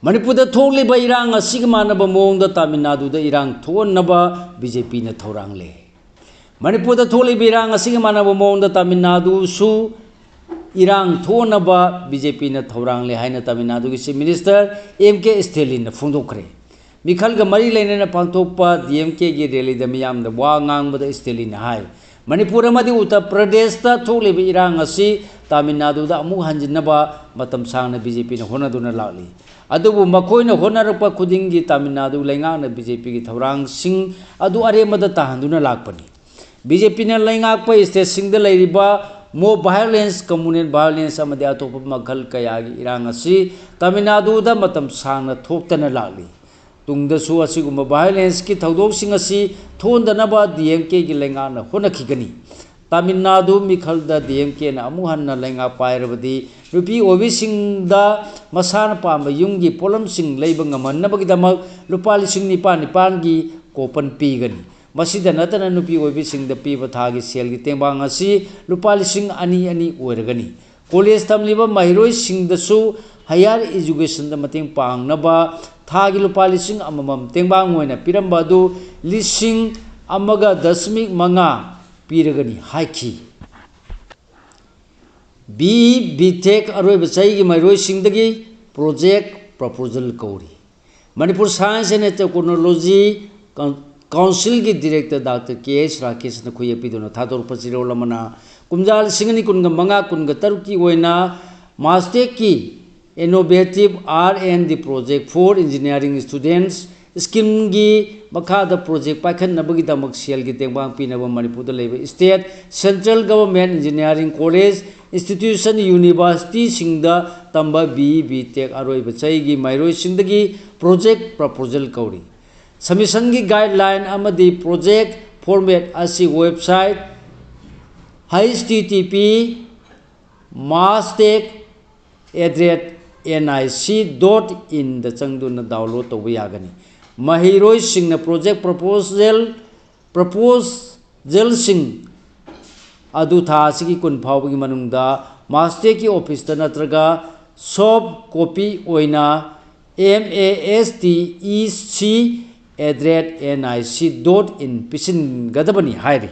ꯃꯅꯤꯄꯨꯔꯗ ꯊꯣꯛꯂꯤꯕ ꯏꯔꯥꯡ ꯑꯁꯤꯒ ꯃꯥꯟꯅꯕ ꯃꯑꯣꯡꯗ ꯇꯥꯃꯤꯜ ꯅꯥꯗꯨꯗ ꯏꯔꯥꯡ ꯊꯣꯛꯍꯟꯅꯕ ꯕꯤ ꯖꯦ ꯄꯤꯅ ꯊꯧꯔꯥꯡ ꯂꯩ꯫ ꯃꯅꯤꯄꯨꯔꯗ ꯊꯣꯛꯂꯤꯕ ꯏꯔꯥꯡ ꯑꯁꯤꯒ ꯃꯥꯟꯅꯕ ꯃꯑꯣꯡꯗ ꯇꯥꯃꯤꯜ ꯅꯥꯗꯨꯁꯨ ꯏꯔꯥꯡ ꯊꯣꯛꯍꯟꯅꯕ ꯕꯤ ꯖꯦ ꯄꯤꯅ ꯊꯧꯔꯥꯡ ꯂꯩ ꯍꯥꯏꯅ ꯇꯥꯃꯤꯜ ꯅꯥꯗꯨꯒꯤ ꯆꯤꯐ ꯃꯤꯅꯤꯁꯇꯔ ꯑꯦꯝ ꯀꯦ ꯁ꯭ꯇꯦꯂꯤꯟꯅ ꯐꯣꯡꯗꯣꯛꯈ꯭ꯔꯦ꯫ ꯃꯤꯈꯜꯒ ꯃꯔꯤ ꯂꯩꯅꯅ ꯄꯥꯡꯊꯣꯛꯄ ꯗꯤ ꯑꯦꯝ ꯀꯦꯒꯤ ꯔꯦꯂꯤꯗ ꯃꯤꯌꯥꯝꯗ ꯋꯥ ꯉꯥꯡꯕꯗ ꯁ꯭ꯇꯦꯂꯤꯟꯅ ꯍꯥꯏ, ꯃꯅꯤꯄꯨꯔ ꯑꯃꯗꯤ ꯎꯠꯇꯔ ꯄ꯭ꯔꯗꯦꯁꯇ ꯊꯣꯛꯂꯤꯕ ꯏꯔꯥꯡ ꯑꯁꯤ ꯇꯥꯃꯤꯜ ꯅꯥꯗꯨꯗ ꯑꯃꯨꯛ ꯍꯟꯖꯤꯟꯅꯕ ꯃꯇꯝ ꯁꯥꯡꯅ ꯕꯤ ꯖꯦ ꯄꯤꯅ ꯍꯣꯠꯅꯗꯨꯅ ꯂꯥꯛꯂꯤ꯫ ꯑꯗꯨꯕꯨ ꯃꯈꯣꯏꯅ ꯍꯣꯠꯅꯔꯛꯄ ꯈꯨꯗꯤꯡꯒꯤ ꯇꯥꯃꯤꯜ ꯅꯥꯗꯨ ꯂꯩꯉꯥꯛꯅ ꯕꯤ ꯖꯦ ꯄꯤꯒꯤ ꯊꯧꯔꯥꯡꯁꯤꯡ ꯑꯗꯨ ꯑꯔꯦꯝꯕꯗ ꯇꯥꯍꯟꯗꯨꯅ ꯂꯥꯛꯄꯅꯤ꯫ ꯕꯤ ꯖꯦ ꯄꯤꯅ ꯂꯩꯉꯥꯛꯄ ꯁ꯭ꯇꯦꯠꯁꯤꯡꯗ ꯂꯩꯔꯤꯕ ꯃꯣꯕ ꯚꯥꯏꯑꯣꯂꯦꯟꯁ, ꯀꯝꯃꯨꯅꯦꯜ ꯚꯥꯏꯑꯣꯂꯦꯟꯁ ꯑꯃꯗꯤ ꯑꯇꯣꯞꯄ ꯃꯈꯜ ꯀꯌꯥꯒꯤ ꯏꯔꯥꯡ ꯑꯁꯤ ꯇꯥꯃꯤꯜ ꯅꯥꯗꯨꯗ ꯃꯇꯝ ꯁꯥꯡꯅ ꯊꯣꯛꯇꯅ ꯂꯥꯛꯂꯤ꯫ ꯇꯨꯡꯗꯁꯨ ꯑꯁꯤꯒꯨꯝꯕ ꯚꯥꯏꯑꯣꯂꯦꯟꯁꯀꯤ ꯊꯧꯗꯣꯛꯁꯤꯡ ꯑꯁꯤ ꯊꯣꯛꯍꯟꯗꯅꯕ ꯗꯤ ꯑꯦꯝ ꯀꯦꯒꯤ ꯂꯩꯉꯥꯛꯅ ꯍꯣꯠꯅꯈꯤꯒꯅꯤ꯫ ꯇꯥꯃꯤꯜ ꯅꯥꯗꯨ ꯃꯤꯈꯜꯗ ꯗꯤ ꯑꯦꯝ ꯀꯦꯅ ꯑꯃꯨꯛ ꯍꯟꯅ ꯂꯩꯉꯥꯛ ꯄꯥꯏꯔꯕꯗꯤ ꯅꯨꯄꯤ ꯑꯣꯏꯕꯤꯁꯤꯡꯗ ꯃꯁꯥꯅ ꯄꯥꯝꯕ ꯌꯨꯝꯒꯤ ꯄꯣꯠꯂꯝꯁꯤꯡ ꯂꯩꯕ ꯉꯝꯍꯟꯅꯕꯒꯤꯗꯃꯛ ꯂꯨꯄꯥ ꯂꯤꯁꯤꯡ ꯅꯤꯄꯥꯟ ꯅꯤꯄꯥꯟꯒꯤ ꯀꯣꯄꯟ ꯄꯤꯒꯅꯤ꯫ ꯃꯁꯤꯗ ꯅꯠꯇꯅ ꯅꯨꯄꯤ ꯑꯣꯏꯕꯤꯁꯤꯡꯗ ꯄꯤꯕ ꯊꯥꯒꯤ ꯁꯦꯜꯒꯤ ꯇꯦꯡꯕꯥꯡ ꯑꯁꯤ ꯂꯨꯄꯥ ꯂꯤꯁꯤꯡ ꯑꯅꯤ ꯑꯅꯤ ꯑꯣꯏꯔꯒꯅꯤ꯫ ꯀꯣꯂꯦꯖ ꯇꯝꯂꯤꯕ ꯃꯍꯩꯔꯣꯏꯁꯤꯡꯗꯁꯨ ꯍꯥꯌꯔ ꯏꯖꯨꯀꯦꯁꯟꯗ ꯃꯇꯦꯡ ꯄꯥꯡꯅꯕ ꯊꯥꯒꯤ ꯂꯨꯄꯥ ꯂꯤꯁꯤꯡ ꯑꯃꯃꯝ ꯇꯦꯡꯕꯥꯡ ꯑꯣꯏꯅ ꯄꯤꯔꯝꯕ ꯑꯗꯨ ꯂꯤꯁꯤꯡ ꯑꯃꯒ ꯗꯁꯃꯤꯛ ꯃꯉꯥ ꯄꯤꯔꯒꯅꯤ ꯍꯥꯏꯈꯤ꯫ ꯕꯤ ꯏ ꯕꯤ ꯇꯦꯛ ꯑꯔꯣꯏꯕ ꯆꯍꯤꯒꯤ ꯃꯍꯩꯔꯣꯏꯁꯤꯡꯗꯒꯤ ꯄ꯭ꯔꯣꯖꯦꯛ ꯄ꯭ꯔꯄꯣꯖꯦꯜ ꯀꯧꯔꯤ꯫ ꯃꯅꯤꯄꯨꯔ ꯁꯥꯏꯟꯁ ꯑꯦꯟ ꯇꯦꯛꯅꯣꯂꯣꯖꯤ ꯀꯥꯎꯟꯁꯤꯜꯒꯤ ꯗꯤꯔꯦꯛꯇꯔ ꯗꯥꯛꯇꯔ ꯀꯦ ꯑꯦꯁ ꯔꯥꯀꯦꯁꯅ ꯈꯨꯌꯦꯛ ꯄꯤꯗꯨꯅ ꯊꯥꯗꯣꯔꯛꯄ ꯆꯦꯔꯣꯜ ꯑꯃꯅ ꯀꯨꯝꯖꯥ ꯂꯤꯁꯤꯡ ꯑꯅꯤ ꯀꯨꯟꯒ ꯃꯉꯥ ꯀꯨꯟꯒ ꯇꯔꯨꯛꯀꯤ ꯑꯣꯏꯅ ꯃꯥꯁꯇꯦꯛꯀꯤ Innovative R and D Project for Engineering Students ꯁ꯭ꯀꯤꯝꯒꯤ ꯃꯈꯥꯗ ꯄ꯭ꯔꯣꯖꯦꯛ ꯄꯥꯏꯈꯠꯅꯕꯒꯤꯗꯃꯛ ꯁꯦꯜꯒꯤ ꯇꯦꯡꯕꯥꯡ ꯄꯤꯅꯕ ꯃꯅꯤꯄꯨꯔꯗ ꯂꯩꯕ state central government engineering college institution ꯌꯨꯅꯤꯚꯔꯁꯤꯇꯤꯁꯤꯡꯗ ꯇꯝꯕ ꯕꯤ ꯏ ꯕꯤ ꯇꯦꯛ ꯑꯔꯣꯏꯕ ꯆꯍꯤꯒꯤ ꯃꯍꯩꯔꯣꯏꯁꯤꯡꯗꯒꯤ ꯄ꯭ꯔꯣꯖꯦꯛ ꯄ꯭ꯔꯄꯣꯖꯦꯜ ꯀꯧꯔꯤ꯫ ꯁꯕꯃꯤꯁꯟꯒꯤ ꯒꯥꯏꯗꯂꯥꯏꯟ ꯑꯃꯗꯤ ꯄ꯭ꯔꯣꯖꯦꯛ ꯐꯣꯔꯃꯦꯠ ꯑꯁꯤ website H T T P mastec at the rate N I C dot ꯏꯟꯗ ꯆꯪꯗꯨꯅ ꯗꯥꯎꯟꯂꯣꯗ ꯇꯧꯕ ꯌꯥꯒꯅꯤ꯫ ꯃꯍꯩꯔꯣꯏꯁꯤꯡꯅ ꯄ꯭ꯔꯣꯖꯦꯛ ꯄ꯭ꯔꯄꯣꯖꯦꯜ ꯄ꯭ꯔꯄꯣꯖꯦꯜꯁꯤꯡ ꯑꯗꯨ ꯊꯥ ꯑꯁꯤꯒꯤ ꯀꯨꯟ ꯐꯥꯎꯕꯒꯤ ꯃꯅꯨꯡꯗ ꯃꯥꯁꯇꯦꯛꯀꯤ ꯑꯣꯐꯤꯁꯇ ꯅꯠꯇ꯭ꯔꯒ ꯁꯣꯐ ꯀꯣꯄꯤ ꯑꯣꯏꯅ M A S T E C at the rate N I C dot in ꯄꯤꯁꯤꯟꯒꯗꯕꯅꯤ ꯍꯥꯏꯔꯤ꯫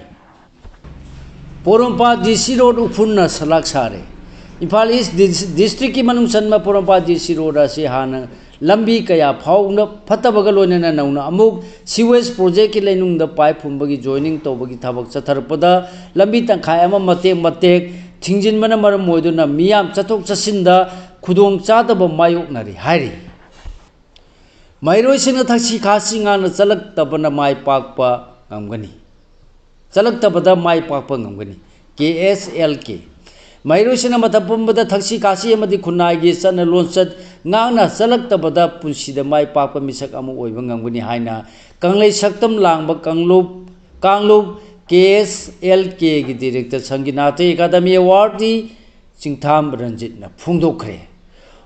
ꯄꯣꯔꯣꯝꯄꯥꯠ ꯗꯤ ꯁꯤ ꯔꯣꯗ ꯎꯐꯨꯟꯅ ꯁꯂꯥꯛ ꯁꯥꯔꯦ꯫ ꯏꯝꯐꯥꯜ ꯏꯁ ꯗꯤꯁ-, ꯗꯤꯁꯇ꯭ꯔꯤꯛꯀꯤ ꯃꯅꯨꯡ ꯆꯟꯕ ꯄꯣꯔꯣꯝꯄꯥꯠ ꯗꯤ ꯁꯤ ꯔꯣꯗ ꯑꯁꯤ ꯍꯥꯟꯅ ꯂꯝꯕꯤ ꯀꯌꯥ ꯐꯥꯎꯅ ꯐꯠꯇꯕꯒ ꯂꯣꯏꯅꯅ ꯅꯧꯅ ꯑꯃꯨꯛ ꯁꯤꯋꯦꯖ ꯄ꯭ꯔꯣꯖꯦꯛꯀꯤ ꯂꯩꯅꯨꯡꯗ ꯄꯥꯏꯞ ꯐꯨꯝꯕꯒꯤ ꯖꯣꯏꯅꯤꯡ ꯇꯧꯕꯒꯤ ꯊꯕꯛ ꯆꯠꯊꯔꯛꯄꯗ ꯂꯝꯕꯤ ꯇꯪꯈꯥꯏ ꯑꯃ ꯃꯇꯦꯛ ꯃꯇꯦꯛ ꯊꯤꯡꯖꯤꯟꯕꯅ ꯃꯔꯝ ꯑꯣꯏꯗꯨꯅ ꯃꯤꯌꯥꯝ ꯆꯠꯊꯣꯛ ꯆꯠꯁꯤꯟꯗ ꯈꯨꯗꯣꯡ ꯆꯥꯗꯕ ꯃꯥꯌꯣꯛꯅꯔꯤ ꯍꯥꯏꯔꯤ꯫ ꯃꯍꯩꯔꯣꯏꯁꯤꯡꯅ ꯊꯛꯁꯤ ꯈꯥꯁꯤ ꯉꯥꯛꯅ ꯆꯠꯂꯛꯇꯕꯅ ꯃꯥꯏ ꯄꯥꯛꯄ ꯉꯝꯒꯅꯤ꯫ ꯆꯠꯂꯛꯇꯕꯗ ꯃꯥꯏ ꯄꯥꯛꯄ ꯉꯝꯒꯅꯤ꯫ K S L K꯫ ꯃꯍꯩꯔꯣꯏꯁꯤꯡꯅ ꯃꯇꯝ ꯄꯨꯝꯕꯗ ꯊꯛꯁꯤ ꯈꯥꯁꯤ ꯑꯃꯗꯤ ꯈꯨꯟꯅꯥꯏꯒꯤ ꯆꯠꯅ ꯂꯣꯟꯆꯠ ꯉꯥꯛꯅ ꯆꯠꯂꯛꯇꯕꯗ ꯄꯨꯟꯁꯤꯗ ꯃꯥꯏ ꯄꯥꯛꯄ ꯃꯤꯁꯛ ꯑꯃ ꯑꯣꯏꯕ ꯉꯝꯒꯅꯤ ꯍꯥꯏꯅ ꯀꯪꯂꯩ ꯁꯛꯇꯝ ꯂꯥꯡꯕ ꯀꯥꯡꯂꯨꯞ, ꯀꯥꯡꯂꯨꯞ K S L K ꯒꯤ ꯗꯤꯔꯦꯛꯇꯔ ꯁꯪꯒꯤꯅꯥꯊ ꯑꯦꯀꯥꯗꯃꯤ ꯑꯦꯋꯥꯔꯗꯤ ꯆꯤꯡꯊꯥꯝ ꯔꯟꯖꯤꯠꯅ ꯐꯣꯡꯗꯣꯛꯈ꯭ꯔꯦ꯫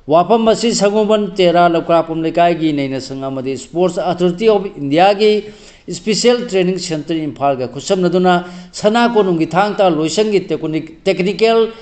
ꯋꯥꯐꯝ ꯑꯁꯤ ꯁꯒꯣꯜꯕꯟ ꯇꯦꯔꯥ ꯂꯧꯀ꯭ꯔꯥꯛꯄꯝ ꯂꯩꯀꯥꯏꯒꯤ ꯅꯩꯅ ꯁꯪ ꯑꯃꯗꯤ Sports Authority of India ꯒꯤ Special Training Centre ꯏꯝꯐꯥꯜꯒ ꯈꯨꯠꯁꯝꯅꯗꯨꯅ ꯁꯅꯥ ꯀꯣꯅꯨꯡꯒꯤ ꯊꯥꯡ ꯇꯥ ꯂꯣꯏꯁꯪꯒꯤ ꯇꯦꯛꯅꯤꯛ-, technical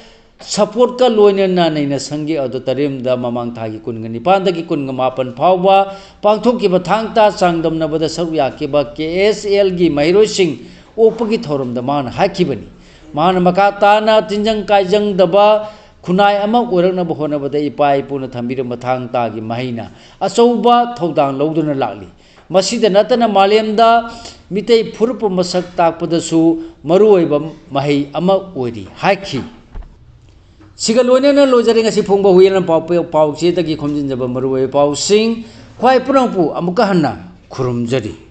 ꯁꯄꯣꯔꯠꯀ ꯂꯣꯏꯅꯅ ꯅꯩꯅ ꯁꯪꯒꯤ ꯑꯣꯗꯤꯇꯣꯔꯤꯌꯝꯗ ꯃꯃꯥꯡ ꯊꯥꯒꯤ ꯀꯨꯟꯒ ꯅꯤꯄꯥꯟꯗꯒꯤ ꯀꯨꯟꯒ ꯃꯥꯄꯟ ꯐꯥꯎꯕ ꯄꯥꯡꯊꯣꯛꯈꯤꯕ ꯊꯥꯡ ꯇꯥ ꯆꯥꯡꯗꯝꯅꯕꯗ ꯁꯔꯨꯛ ꯌꯥꯈꯤꯕ ꯀꯦ ꯑꯦꯁ ꯑꯦꯜꯒꯤ ꯃꯍꯩꯔꯣꯏꯁꯤꯡ ꯑꯣꯛꯄꯒꯤ ꯊꯧꯔꯝꯗ ꯃꯍꯥꯛꯅ ꯍꯥꯏꯈꯤꯕꯅꯤ꯫ ꯃꯍꯥꯛꯅ ꯃꯈꯥ ꯇꯥꯅ ꯇꯤꯟꯖꯪ ꯀꯥꯏꯖꯪꯗꯕ ꯈꯨꯟꯅꯥꯏ ꯑꯃ ꯑꯣꯏꯔꯛꯅꯕ ꯍꯣꯠꯅꯕꯗ ꯏꯄꯥ ꯏꯄꯨꯅ ꯊꯝꯕꯤꯔꯝꯕ ꯊꯥꯡ ꯇꯥꯒꯤ ꯃꯍꯩꯅ ꯑꯆꯧꯕ ꯊꯧꯗꯥꯡ ꯂꯧꯗꯨꯅ ꯂꯥꯛꯂꯤ꯫ ꯃꯁꯤꯗ ꯅꯠꯇꯅ ꯃꯥꯂꯦꯝꯗ ꯃꯤꯇꯩ ꯐꯨꯔꯨꯞꯄꯨ ꯃꯁꯛ ꯇꯥꯛꯄꯗꯁꯨ ꯃꯔꯨꯑꯣꯏꯕ ꯃꯍꯩ ꯑꯃ ꯑꯣꯏꯔꯤ ꯍꯥꯏꯈꯤ꯫ ꯁꯤꯒ ꯂꯣꯏꯅꯅ ꯂꯣꯏꯖꯔꯦ ꯉꯁꯤ ꯐꯣꯡꯕ ꯍꯨꯏꯌꯦꯟ ꯄꯥꯎ, ꯄꯥꯎꯆꯦꯗꯒꯤ ꯈꯣꯝꯖꯤꯟꯖꯕ ꯃꯔꯨꯑꯣꯏꯕ ꯄꯥꯎꯁꯤꯡ꯫ ꯈ꯭ꯋꯥꯏ ꯄꯨꯝꯅꯃꯛꯄꯨ ꯑꯃꯨꯛꯀ ꯍꯟꯅ ꯈꯨꯔꯨꯝꯖꯔꯤ꯫